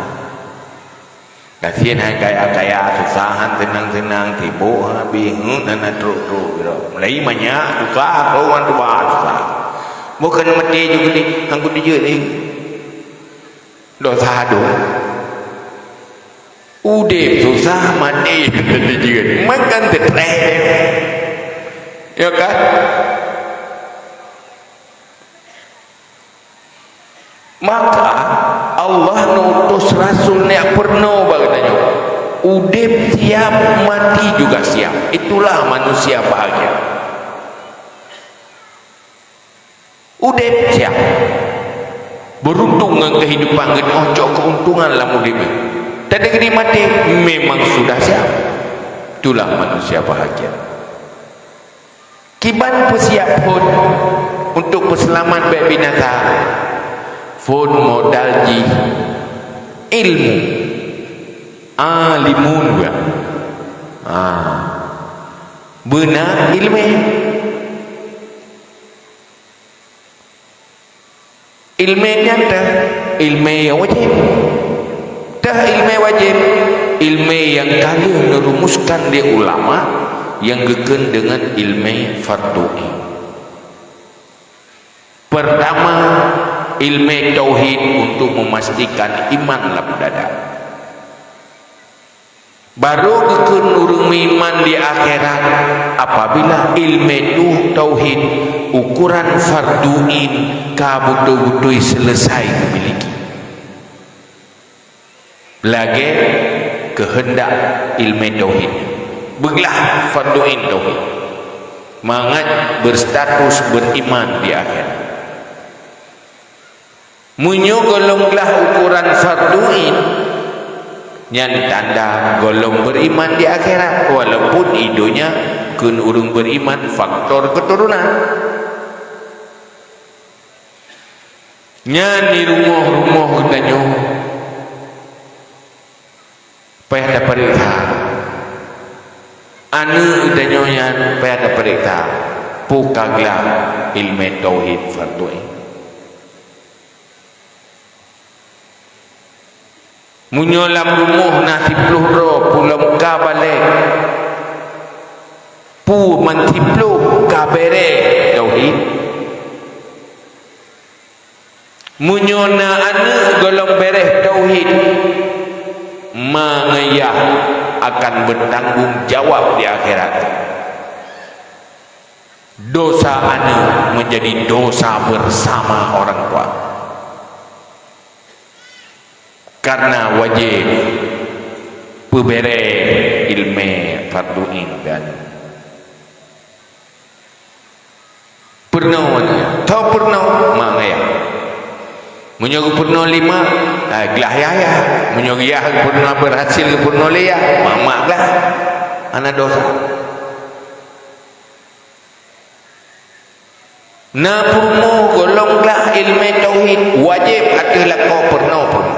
Gasien hai kaya-kaya, susah han seunang-seunang, sibok han habéh, heuet hana trok-trok keudroe. Mulai manyak susah, keu ngon tuha susah. Bukon maté ju keudeh, han kudijeuet lé. Dosa dong. Udeb susah, maté dijeuet. Makan teutréh. Ya kan? Maka, Allah neutus rasul nyang peurunoe bak geutanyoe. Udeb siap, mati juga siap. Itulah manusia bahagia. Udeb siap. Beuruntung ngon keuhidupan geutanyoe, cok keuntungan lam udeb nyoe. Tapi keudeh maté, memang sudah siap. Itulah manusia bahagia. Kiban peusiap phon untuk peuseulamat bék binasa? Phon modal jih ilmu. Alimun bukan? Ah. Beuna ileumé. Ileumé nyan teuh ileumé nyang wajéb. Dah ilmé wajéb, ilmé nyang ka lheueh neurumuskan lé ulama nyang geukheun deungon ilmé fardhu ain. Pertama, ilmé tauhid untuk memastikan iman lam dada. Baru geukheun ureuëng meuiman di akhirat apabila ilmé tu tauhid, ukuran fardhu ain ka beutôi-beutôi selesai geumiliki. Lagée keuheundak ilmé tauhid, beuglah fardhu ain tauhid, mangat berstatus beriman di akhirat. Meunyoe gohlom glah ukuran fardhu ain, nyan tanda gohlom beriman di akhirat, walaupun i donya kheun ureuëng beriman faktor keturunan. Nyan di rumoh-rumoh geutanyoe payah tapareksa. Aneuëk geutanyoe nyan payah tapareksa, peue ka glah ilmé tauhid fardhu ain. Meunyoe lam rumoh na siploh droe, peue lom ka balek, peue man siploh ka bèrèh tauhid. Meunyoe na aneuëk gohlom bèrèh tauhid, ma ngon yah akan bertanggung jawab di akhirat. Dosa aneuëk menjadi dosa bersama orang tua. Karena wajéb peubèrèh ilmé fardhu ain dan peurunoe, tho peurunoe mak ngon yah. Meunyoe geupeurunoe lé mak, ah, glah yah-yah. Meunyoe yah geupeurunoe, berhasil geupeurunoe lé yah, mak-mak glah. Hana dosa. Na peurumoh gohlom glah ilmé tauhid, wajéb ateueh lakoe peurunoe-peurunoe.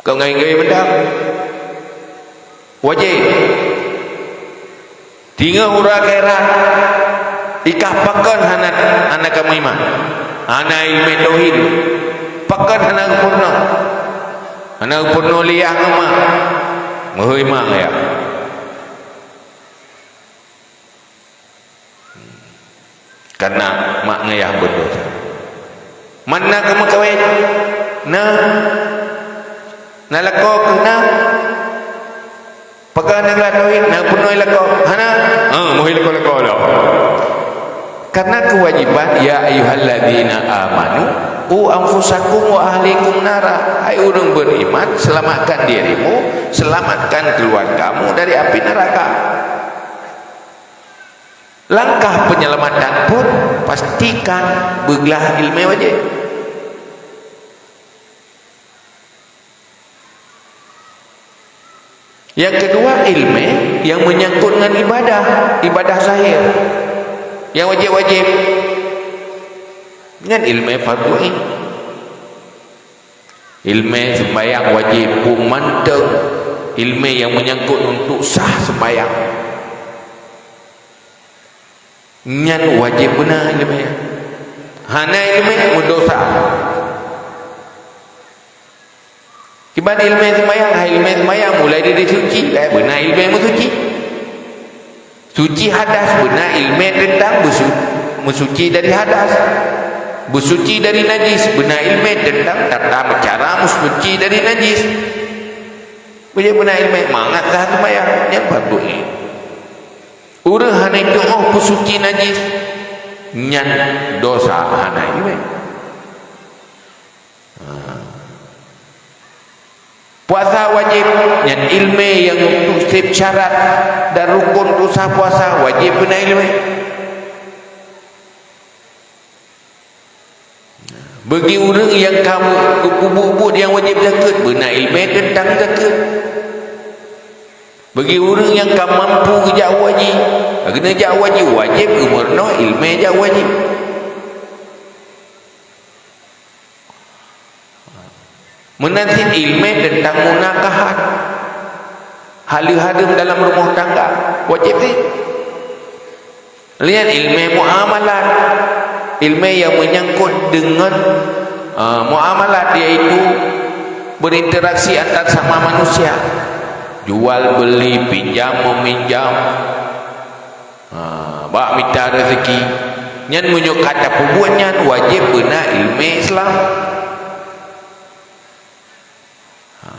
Kon ngai-ngai mantong. Wajéb. Teungoh uroe akhirat, ikah pakon hana, hana kamoe iman. Hana ilmé tauhid. Pakon hana geupeurunoe. Hana geupeurunoe lé yah ngon mak. Meuhôi mak ngon yah. Karena mak ngon yah berdosa. Man na kamoe kawén? Na. Na lakoe keuh na? Pakon hana glah tauhid, na peurunoe lakoe? Hana. Ha, meuhôi lakoe-lakoe lom. Karena kewajiban, "Ya ayyuhalladzina amanu, qu anfusakum wa ahlikum nara." Hai ureuëng beriman, selamatkan dirimu, selamatkan keluargamu dari api neraka. Langkah penyelamatan pun pastikan beuglah ilmé wajéb. Yang kedua, ilmé yang menyangkut dengan ibadah, ibadah zahir. Yang wajéb-wajéb. Nyan ilmé fardhu ain. Ilmé sembahyang wajéb, peue mantong ilmé yang menyangkut untuk sah sembahyang. Nyan wajéb beuna ilmé. Hana ilmé, meudosa. Kiban ilmé sembahyang, hai ilmé sembahyang mulai dari suci, eh, beuna ilmé meusuci. Suci hadas, beuna ilmé tentang beusu-, meusuci dari hadas. Beusuci dari najis, beuna ilmé tentang tata cara meusuci dari najis. Beujeuet beuna ilmé, mangat sah sembahyang, nyan bagus. Ureuëng hana tuoh peusuci najis, nyan dosa hana ilmé. Ha. Puasa wajéb, nyan ilmé nyang untuk setiap syarat dan rukun untuk sah puasa, wajéb beuna ilmé. Bagi ureuëng nyang ka buet-buet nyang wajéb zakeuet, beuna ilmé teuntang zakeuet. Bagi ureuëng nyang ka mampu geujak u haji, keuneuk jak u haji, wajéb geumeurunoe ilmé jak u haji. Meunan cit ilmé teuntang munakahat, haleue hareuem dalam rumoh tangga, wajéb cit. Lihat ilmé muamalat, ilmé nyang meunyangkot deungon, eh, muamalat, yaitu Berinteraksi antar sama manusia, jual beli, pinjam meminjam, ha, bak mita rezeki. Nyan meunyoe ka tapeubuet nyan, wajéb beuna ileumé Islam. Ha.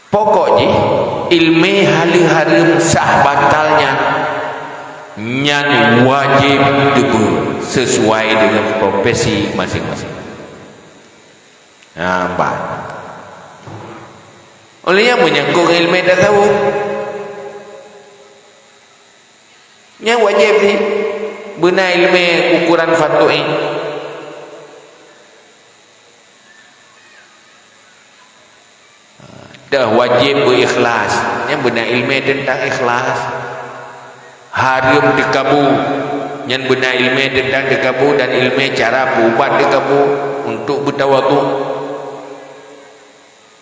Pokok jih, ileumé haleue hareuem sah batal nyan, nyan wajéb teubeu sesuai dengan profesi masing-masing. Ha, bah. Oleh nyan menyangkut ngon ileumé tasawuf, nyan wajéb jih beuna ileumé ukuran fardu ain. Dah wajéb beuikhlas. Nyan beuna ileumé teuntang ikhlas. Hareuem teukabu. Nyan beuna ileumé teuntang teukabu dan ileumé cara peuubat teukabu untuk beutawadhu.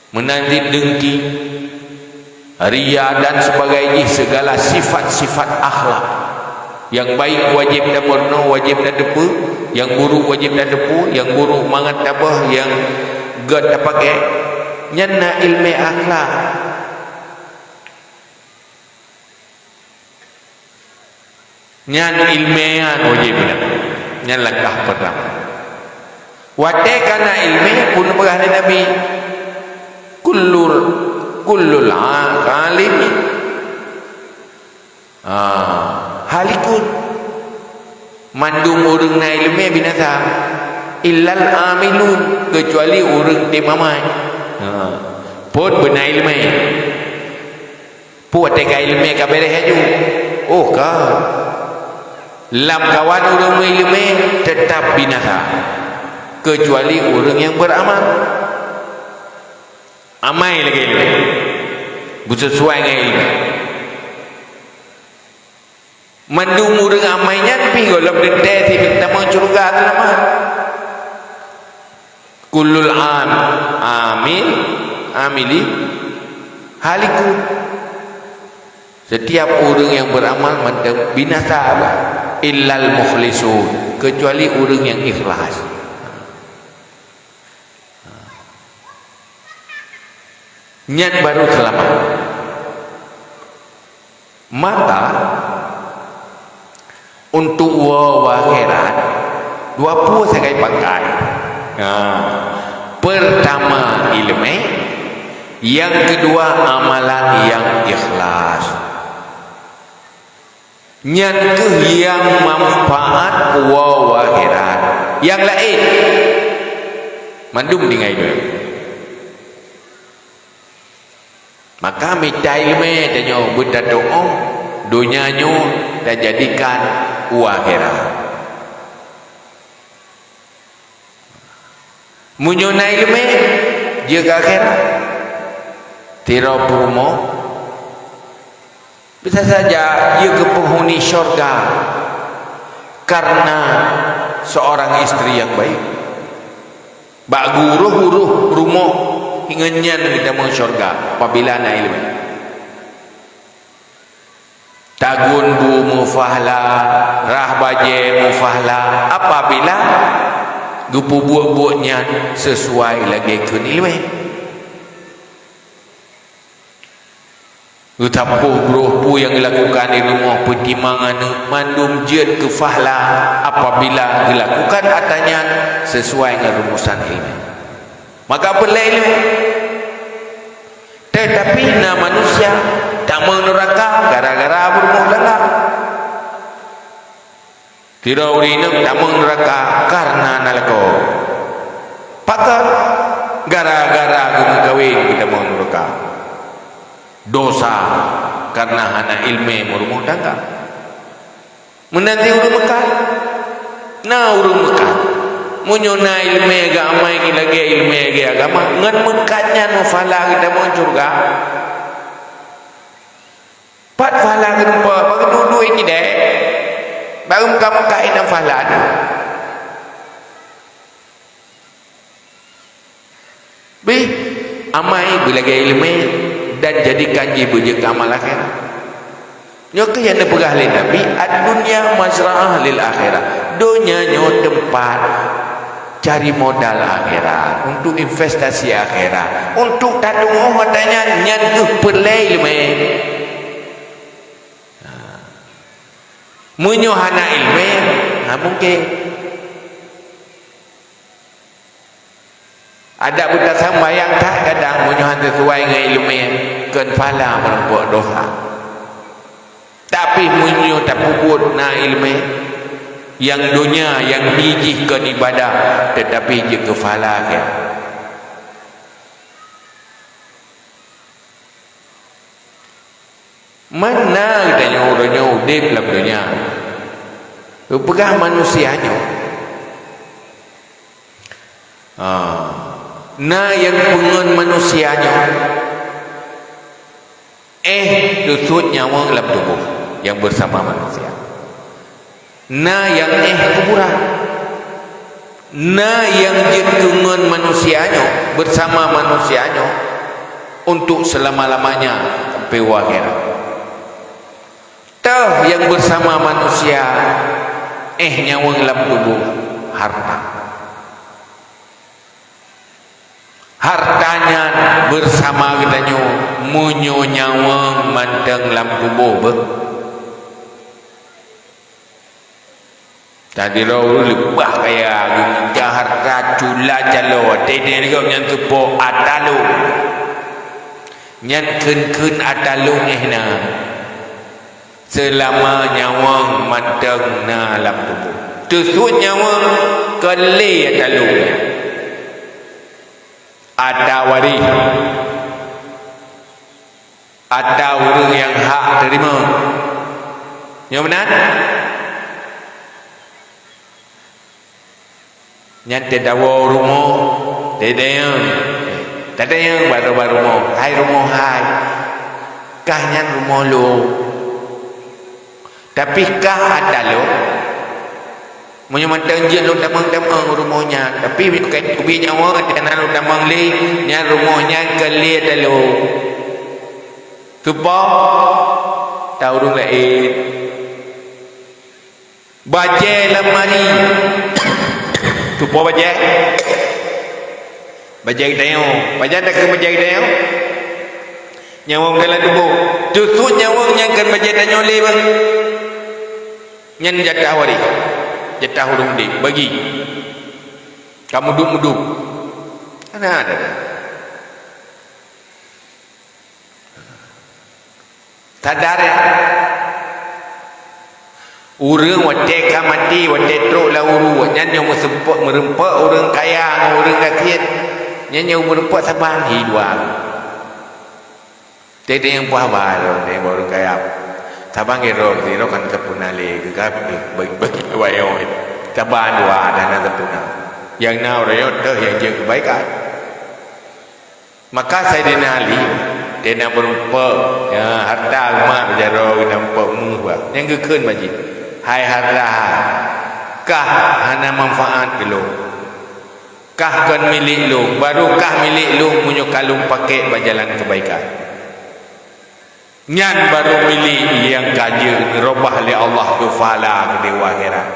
Meunan cit deungki, ria dan sebagai jih, segala sifat-sifat akhlak. Nyang baik wajéb tameurunoe, wajéb tateupeue, nyang buruk wajéb tateupeue, nyang buruk mangat taböh, nyang gét tapaké. Nyan na ileumé akhlak. Nyan ileumé nyan wajéb nyan. Nyan langkah peurtama. Watée ka na ileumé, peue neupeugah lé Nabi, "Kullul, kullul a-, alimi, ah, halikun." Mandum ureuëng na ileumé binasa, illal amilun, keucuali ureuëng tem amai. Ha. Phon beuna ileumé. Peue watée ka ileumé ka béréh laju? Oh, ka. Lamkawan ureuëng meuileumé teutab binasa, keucuali ureuëng nyang beuramal. Amai lagée ileumé, beuseusuai ngon ileumé. Mandum ureuëng amai nyan pih gohlom teuntée si tamong syeuruga seulamat. Kullul am-, amil, amili, halikun. Setiap ureuëng nyang beuramal mantong binasa, bah, illal mukhlisun, keucuali ureuëng nyang ikhlas. Nyan baru seulamat. Maka, untuk woe u akhirat, dua peue sagai pakai. Ha. Peurtama ileumé, nyang keudua amalan nyang ikhlas. Nyan kheueh nyang manfaat woe u akhirat. Nyang laén mandum tinggai duek. Maka mita ileumé tanyoe beutatu'oh donya nyoe tajadikan u akhirat. Meunyoe na ileumé, jeuet keu akhirat. Sidroe peurumoh, bisa saja jeuet keu peunghuni syurga karena seorang istri yang baik. Bak geuroh-uroh rumoh, ngon nyan geutamong syurga apabila na ileumé. Tagun bu mufahla, rhah bajée mufahla apabila geupeubuet buet nyan sisuai lagée kheun ileumé. Geusampôh broh peue nyang geulakukan di rumoh, peutimang aneuk, mandum jeuet keu fahla apabila geulakukan atra nyan sisuai ngon rumusan ileumé. Maka peureulée ileumé. Teutapi na manusia tamong nuraka gara-gara beurumah tangga. Sidroe ureuëng inong tamong nuraka kareuna na lakoe. Pakon? Gara-gara geumeukawen geutamong nuraka. Dosa kareuna hana ileumé meurumoh tangga. Meunan cit ureuëng meukat. Na ureuëng meukat, meunyoe na ileumé geuamai lagée ileumé geuagama, ngon meukat nyan mufahla geutamong syeuruga. Pat fahla geureumpok, bak geuduek-duek cit deh. Barô meukat-meukat inong fahla nyan. Bih, amai beulagée ileumé dan jadikan jih beujeuet keu amal akhirat. Nyoe kheueh nyang neupeugah lé Nabi, "Ad-dunya mazra'ah lil akhirah." Donya nyoe teumpat Cari modal akhirat, untuk investasi akhirat, untuk tateumé mata nyan, nyan keuh peureulée iéleumé. Ha. Meunyoe hana iéleumé, ha, mungken. Adak beutasambayang that kadang meunyoe hana sisuai ngon iéleumé, keu pahala meurumpok dosa. Tapi meunyoe tapeubuet na iéleumé, nyang donya nyang bi jih keu ibadah, teutapi jeuet keu pahala keu. Mana geutanyoe uroe nyoe udeb lam donya? Geupeugah manusia nyoe. Ha. Na nyang peungon manusia nyoe, éh teusut nyawöng lam tuboh nyang beusama manusia. Na nyang éh kuburan. Na nyang jeuet keu ngon manusia nyoe, beusama manusia nyoe, untuk seulama-lamanya sampai u akhirat. Toh nyang beusama manusia éh nyawöng lam tuboh, harta. Harta nyan beusama geutanyoe meunyoe nyawöng mantong lam tuboh beuh. Tadi roh ureuëng leubeh kaya, geumeujak harta cula calo, teudeungoe nyan teupo ata lôn. Nyan kheun-kheun ata lôn éh na. Seulama nyawöng mantong na lam tuboh. Teusut nyawöng kon lé ata lôn nyan. Ata waréh. Ata ureuëng nyang hak teurimong. Nyoe meunan? Nyan teudawoe rumoh, teudeungoe. Teudeungoe bak rumoh, hai rumoh hai. Kah nyan rumoh lôn. Tapi kah ata lôn, meunyoe mantong jeuet lôn tamong-tamong rumoh nyan, tapi ka teubiet nyawöng ata na lôn tamong lé, nyan rumoh nyan kon lé ata lôn. Teupo ata ureuëng laén. Bajée lam mari. Teupo bajée. Bajée geutanyoe. Pajan takheun bajée geutanyoe? Nyawöng dalam tuboh. Teusut nyawöng nyang kon bajée tanyoe lé bang. Nyan jatah waréh. Jatah ureuëng udeb. Bagi. Ka mudub-mudub. Hana ada. Sadar, ya? Ureuëng watée ka maté, watée trok lam uru, nyan nyang meuseumpok meureumpok ureuëng kaya ngon ureuëng gasien. Nyan nyang meureumpok saban hi dua. Teudeungoe nyang puih ba lom, teudeungoe ureuëng kaya. Saban gét droe, sidroe kan teupeuna lé, geugabi bagi-bagi wayong. Saban dua dan na teupeuna. Nyang na uroe nyoe teuh nyang jeuet keubaikan. Maka Saidina Ali, teuh na meureumpok, ya, harta umat jaroe geunampok meuh bah. Nyang geukheun bak jih, "Hai harta, kah hana manfaat keu lôn. Kah kon milék lôn, barô kah milék lôn meunyoe ka lôn pakék bak jalan keubaikan." Nyan barô milék nyang ka jeuet roh lé Allah keu pahala keudéh u akhirat.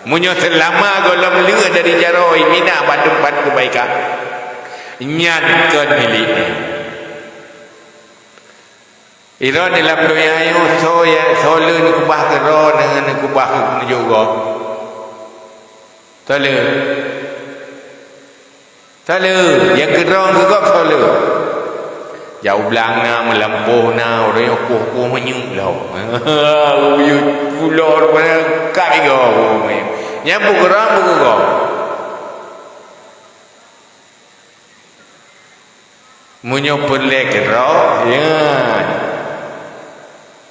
Meunyoe seulama gohlom lheueh dari jaroe mina bak teumpat keubaikan, nyan kon milék nyan. Droeneuh lam donya nyoe soe ya, soe le neukeubah keu droeneuh, neukeubah keu peuneujok gob? Soe le? Soe le? Nyang keudroe keu gob soe le? Jak u blang na, meulampôh na, uroe nyoe poh-poh meunyeuk lom. Uyuet pulo rupanya ka igoe. Nyan bukeuroe bukeugoe. Meunyoe peureulée keudroe, nyan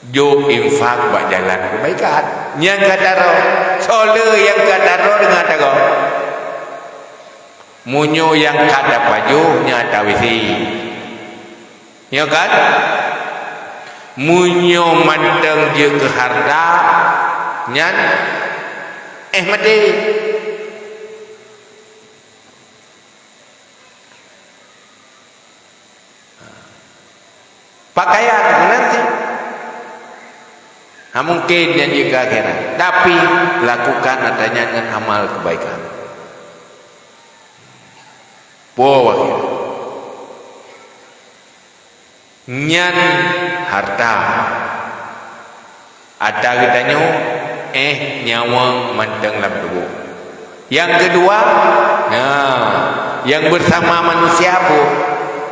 jok infak bak jalan keubaikan. Nyang ka taroe, soe le nyang ka taroe deungon tagoe? Meunyoe nyang ka tapajoh, nyan tawisi. Nyo kan? Meunyoe mantong jeuet keu harta, nyan éh maté. Pakaian meunan cit. Ha, mungken janji keu akhirat. Tapi, lakukan ata nyan ngon amal keubaikan. Woe wahé. Nyan harta. Ata geutanyoe, éh nyawöng mantong lam tuboh. Nyang keudua, nah, nyang beusama manusia peue?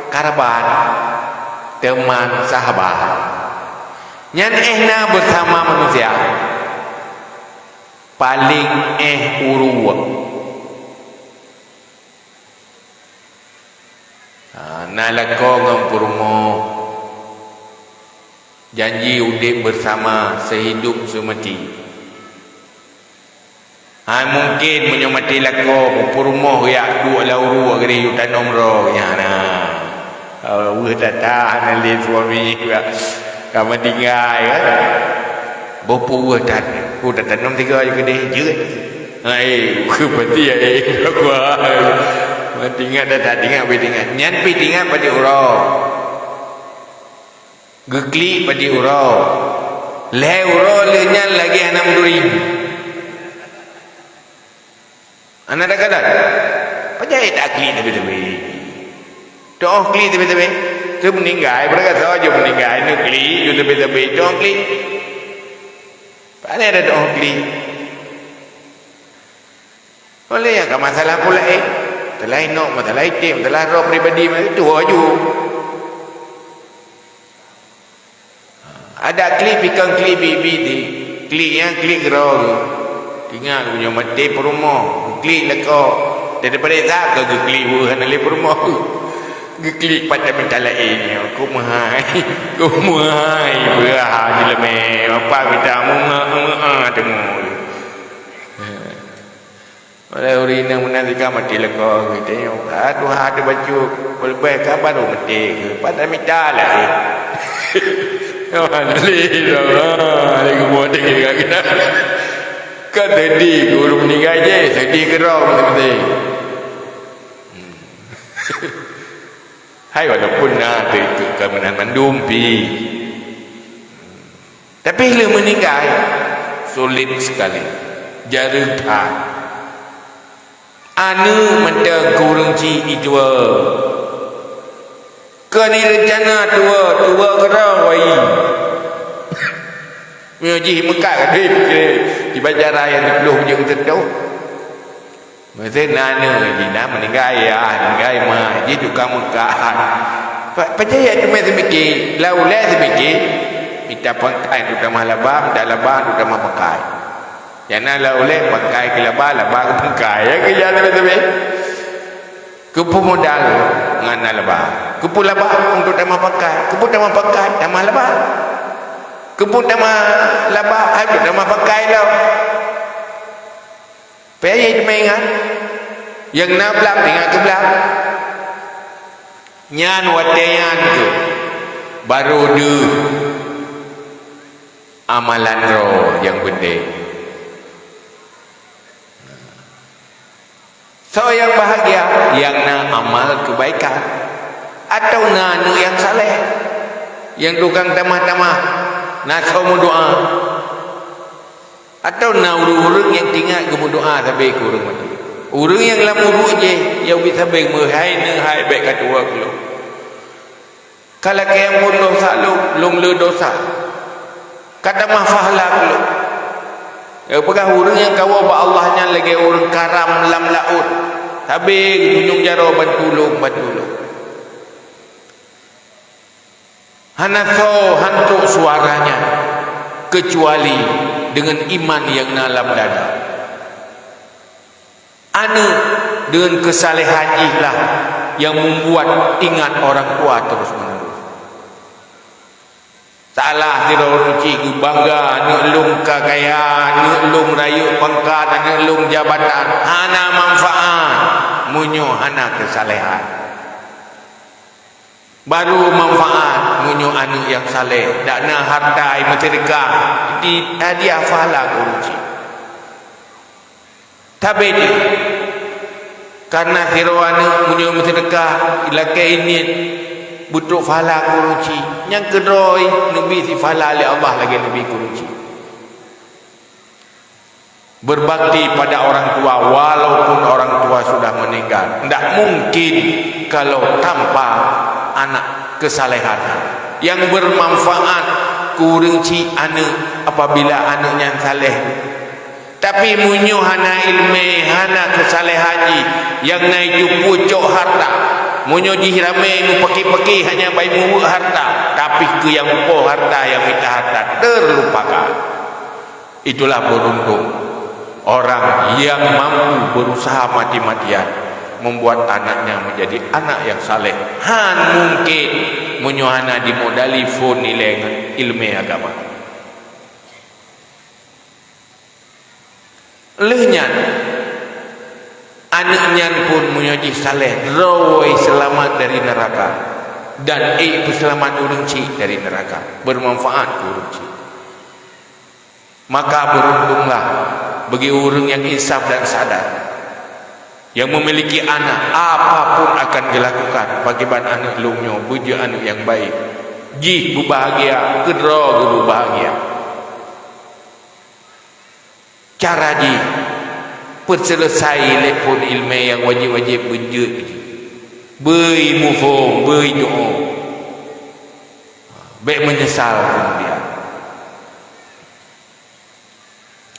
Karabat, teuman, sahabat. Nyan éh na beusama manusia, paleng éh uruek. Ha, na lakoe ngon peurumoh, janji udeb beusama seuhidop seumaté. Hai mungken meunyoe maté lakoe, peurumoh jak duek lam uruek, geudeh yue tanom droe nyan na. Ha, weueh that-that hana lé suami, ka, ka meutinggai kan. Boh peuweueh that, ku tatanom tiga je keudeh jeuet. Hai, ku pati ai, ku ai. Meutinggai that-that, tinggai, tinggai. Nyan pi tinggai padum uroe. Geuklik padum uroe. Lhèe uroe lheueh nyan lagèe hana meuduri. Hana takalon. Pajan tak klik teubi-teubi. Teu'oh klik teubi-teubi. Teuh meuninggai, beureugasoe jeuet meuninggai, neuklik jeuet teubi-teubi, teu'oh klik. Pane ada teu'oh klik. Oleh nyang ka masalah pula, eh. Masalah inong, masalah item, masalah roh pribadi, meutuho ju. Ada klik pikon klik bibi di. Klik nyan klik keudroe. Ingat meunyoe maté peurumoh, klik lakoe. Daripada that ka geuklik weueh hana lé peurumoh. Geuklik pat tamita laén nyoe. Kok meuhai. Kok meuhai. Beurah jileumé. Apa mita meunga-meunga teungoh. Oleh ureueng inong meunan sika maté lakoe geutanyoe. Ka tuha teuh bacut, peuleubeh ka barô maté geuh. Pat tamita laén. Alhamdulillah. Alaikum warahmatullahi wabarakatuh. Kan sedih keu ureueng meuninggai jih, sedih keu droe meunan. Hai walaupun na teuh ikut ka meunan mandum pi. Tapi lheueh meuninggai, sulit sekali. Jareueng that. Aneuk mantong keu ureueng chik jituwo. Kon ireuncana tuwo, tuwo keudroe wai. Meunyoe jih meukat ka deuh, di bacara nyang siplôh jeuet teuntô. Meusé na aneuk jih na meuninggai yah, meuninggai ma, jih tukang meukat. Pa-, pajan jak teumé seumike, lam ulèe seumike, mita pangkai untuk tamah laba, mita laba untuk tamah pangkai. Nyang na lam ulèe pangkai keu laba, laba keu pangkai. Nyang keu jak teumé-teumé. Keupeue modal ngon na laba. Keupeue laba untuk tamah pangkai. Keupeue tamah pangkai, tamah laba. Keupeue tamah laba, hai untuk tamah pangkai lom. Payah teuma ingat. Nyang na blah, ingat keu blah. Nyan watèe nyan kheueh barô deuh amalan droe nyang peunteng. Soe nyang bahagia? Nyang na amal keubaikan, atawa na aneuk nyang saleh, nyang tukang tamah-tamah, na soe meudoa. Atawa na ureueng-ureueng nyang teuingat geumeudoa sabe keu ureueng maté. Ureueng nyang lam uruek jih, nyang ubit sabe, "Meuhai neuhai, bèk katuwo keu lôn. Ka lakèe amphon dosa lôn, lôn le dosa. Ka tamah pahala keu lôn." Nyang peugah ureueng nyang kawoe bak Allah nyan lagèe ureueng karam lam laôt. Sabe geujunjung jaroe ban tulông, ban tulông. Hana soe hantok suaranya, keucuali deungon iman nyang na lam dada. Aneuk deungon keusalehan jih lah nyang membuat ingat orang tua terus-menerus. Salah sidroe ureueng chik geubangga, "Aneuk lôn ka kaya, aneuk lôn rayeuk pangkat, aneuk lôn jabatan." Hana manfaat meunyoe hana keusalehan. Barô manfaat meunyoe aneuk nyang saleh, dak na hareuta, meuseudeukah, di hadiah pahala keu ureueng chik. Sabe jih, kareuna sidroe aneuk meunyoe meuseudeukah, lakèe niet, beutrok pahala keu ureueng chik. Nyang keudroe neubi sipahala lé Allah lagèe neubi keu ureueng chik. Berbakti pada orang tua walaupun orang tua sudah meuninggai. Ndak mungkin kalau tanpa anak kesalehan yang bermanfaat keu ureuëng chik aneuëk apabila aneuëk nyan saleh. Tapi meunyoe hana iéleumé, hana keusalehan jih, nyang na jipeucok hareuta. Meunyoe jih ramé mupaki-paki hanya bai muweuek hareuta, tapi keu nyang po hareuta, nyang mita hareuta, terlupakan. Itulah beruntung orang yang mampu berusaha mati-matian membuat anaknya menjadi anak yang saleh. Han mungkin meunyoe hana dimodali phon nilai ngon iéleumé agama. Lheueh nyan, aneuëk nyan pun meunyoe jih saleh, droe seulamat dari neuraka, dan ék peuseulamat ureuëng chik dari neuraka, bermanfaat keu ureuëng chik. Maka beruntunglah bagi ureuëng yang insaf dan sadar, yang memiliki anak, apapun akan dilakukan, pakriban aneuëk lôn nyoe beujeuet aneuëk yang baik, jih beubahagia, keudroe geuh beubahagia. Cara jih, peuseuleusoe lé phon iéleumé nyang wajéb-wajéb beujeuet jih. Beu muphom, beu doa. Bék meunyeusal keumudian.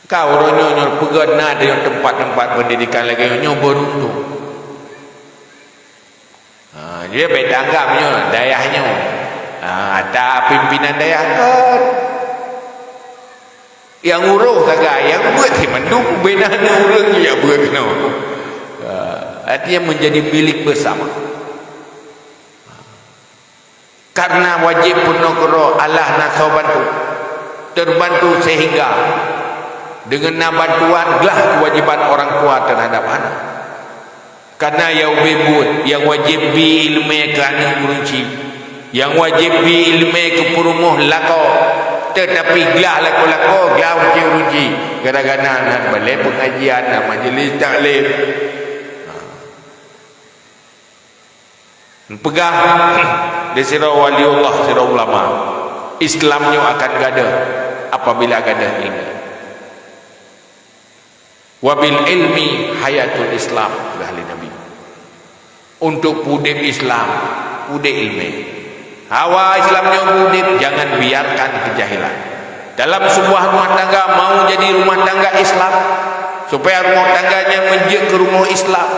Ka uroe nyoe, nyoe peugét na di teumpat-teumpat peundidikan lagée nyoe, nyoe beuruntung. Ha, jadi bék tanggap nyoe, dayah nyoe. Ha, ata pimpinan dayah kan. Nyang uroh sagai, nyang beuet si mandum bina ureuëng nyang beuet keunoe. Ha, artinya menjadi milik bersama. Karena wajéb peunoh keudroe Allah na soe bantu, terbantu sehingga dengan na bantuan glah kewajiban orang tua terhadap anak. Karena nyang ubé buet, nyang wajéb bi iéleumé keu aneuëk ureuëng chik, nyang wajéb bi iéleumé keu peurumoh lakoe, tetapi glah lakoe-lakoe glah ureuëng chik, ureuëng chik gara-gara na, na balée pengajian, na majelis taklim. Peugah di sidroe waliullah, sidroe ulama, Islam nyoe akan gadôh apabila gadôh ilmu. Wabil ilmi hayatul Islam, kheun lé Nabi. Untuk udeb Islam, udeb ilmu. Hawa Islam nyoe udeb, jangan biarkan kejahilan. Dalam sebuah rumah tangga mau jadi rumah tangga Islam, supaya rumah tangga nyan menjadi ke rumah Islam.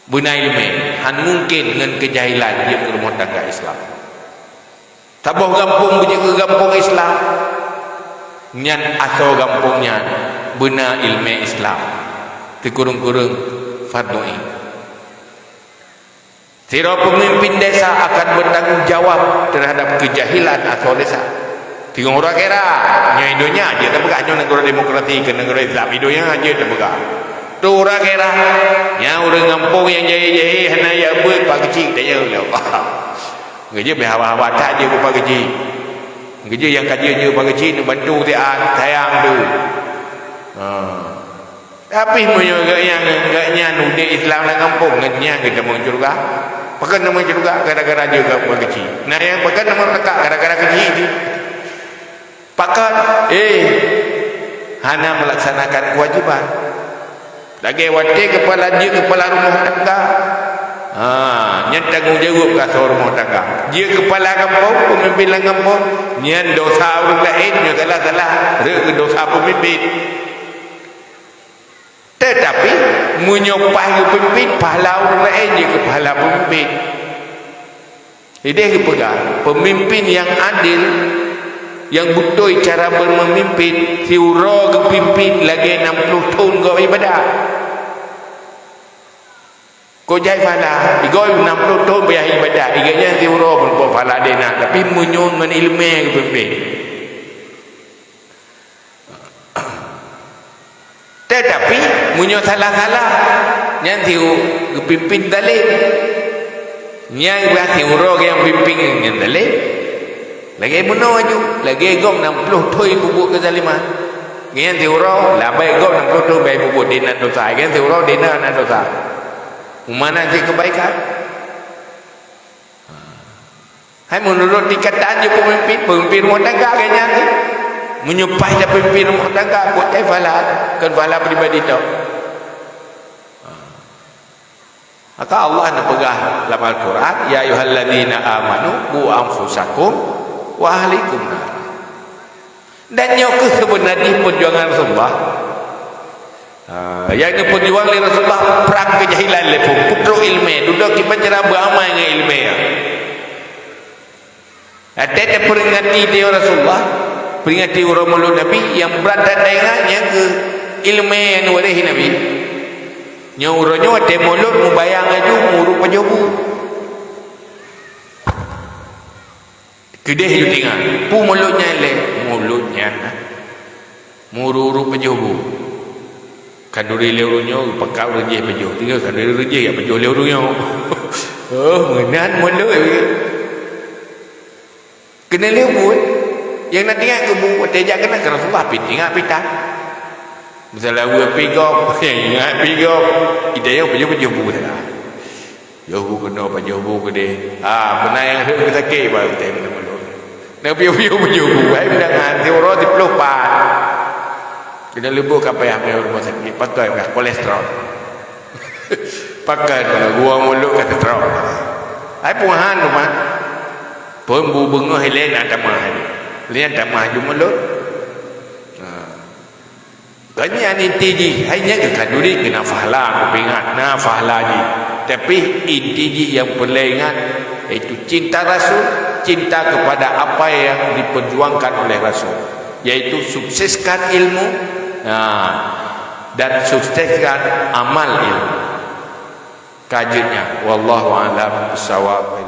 Beuna iéleumé, han mungkin ngon keujahilan jeuet keu rumoh tangga Islam. Saboh gampông beujeuet keu gampông Islam, nyan asoe gampông nyan beuna iéleumé Islam. Sikureueng-kureueng fardhu ain. Sidroe peumimpin desa akan bertanggung jawab terhadap keujahilan asoe desa. Singoh uroe akhéra, nyoe i donya jeuet tapeugah, nyoe nanggroe demokrasi keu nanggroe Islam, i donya jeuet tapeugah. Teuk uroe akhéra, nyan ureuëng gampông nyang jahé-jahé hana jak beuet Pak Keuchik, tanyong lé Allah. Geujeuet meuhawa-hawa that jeuet keu Pak Keuchik. Geujeuet nyang ka jeuet jeuet Pak Keuchik, neubantu siat, sayang tu. Ha. Tapi meunyoe gobnyan, gobnyan udeb Islam lam gampông, ngon nyan geutamong syeuruga. Pakon tamong syeuruga? Gara-gara jeuet keu Pak Keuchik. Na nyang pakon tamong neuraka? Gara-gara Keuchik jih. Pakon? Eh, hana melaksanakan kewajiban. Lagée watée keupala jeuet keupala rumoh tangga. Ha, nyan tanggong jaweueb keu asoe rumoh tangga. Jeuet keupala gampông, peumimpin lam gampông, nyan desya ureuëng laén, nyoe salah-salah, rhot keu desya peumimpin. Teutapi, meunyoe paih geupimpén, pahala ureuëng laén jeuet keu pahala peumimpén. Ideh geupeugah, peumimpén nyang adil, nyang beutôi cara beumeumimpén, siuroe geupimpén lagée nam ploh thon gob iébadat. Kok jai pahala, igoe nam ploh thon payah iébadat, igoe nyan siuroe peuleupah pahala deh na, tapi meunyoe ngon iéleumé geupimpén. Teutapi, meunyoe salah-salah, nyan siu-, geupimpén zalem. Nyan bah siuroe nyang pimpén nyan zalem. Lagée meunoe aju, lagée gob nam ploh thon peubuet keuzaliman. Nyan siuroe, labai gob nam ploh thon bai peubuet deh na desya, nyan siuroe deh na na desya. Meumana cit keubaikan? Hai meunurot tingkatan jih peumimpén, peumimpén rumoh tangga lagée nyan. Meunyoe paih tapeumimpén rumoh tangga, buet hai pahala, kon pahala pribadi tau. Maka Allah neupeugah lam Al-Quran, "Ya ayyuhalladzina amanu qu anfusakum wa ahlikum nar." Dan nyoe kheueh seubeuna jih peujuangan Rasulullah. Ha, nyang geupeujuang lé Rasulullah prang keujahilan lé phon, peutrok ileumèe, dudoe kiban cara beuamai ngon ileumèe nyan. Watèe tapeuringati tanyoe Rasulullah, peuringati uroe mulod Nabi, nyang brat that taingat nyan keuh ileumèe nyang neuwaréh Nabi. Nyoe uroe nyoe watèe mulod mubayang laju meureuek pajoh bu. Keudeh laju teuingat, peue mulod nyan lé? Mulod nyan meureuek-reuek pajoh bu. Khanduri lé ureueng nyoe, pakat ureueng jéh pajoh. Tinggai khanduri ureueng jéh jak pajoh lé ureueng nyoe. Oh, meunan mulod. Keuneuk lheueh buet, nyang na teuingat keu bu, watèe jak keunan keu Rasulullah, pih teuingat pih tan. Misalnya, weueh pih gob, ingat pih gob. Ida nyang pajoh-pajoh bu salah. Pajoh bu keunoe, pajoh bu keudeh. Ah, beuna nyang rhot sakét, baru teuingat mulod. Na pajoh-pajoh bu, hai, meunan siuroe siplôh pat. Keuneuk lheueh buet ka payah mé rumoh sakét, pakai ka kolesterol. Pakai ka gua mulod ka seutrom. Hai, peue han teuma. Phon bu beungoh ilèe na tamah lé. Lé tamah ju mulod. Ha. Kan nyan inti jih, hai nyan keu khanduri keu na pahala, kupeuingat na pahala jih. Tapi inti jih nyang peureulèe ingat, yaitu cinta Rasul, cinta kepada apa yang diperjuangkan oleh Rasul, yaitu sukseskan ilmu, nah, dan sukseskan amal ilmu. Ka jeuet nyan, wallahu a'lam bissawab.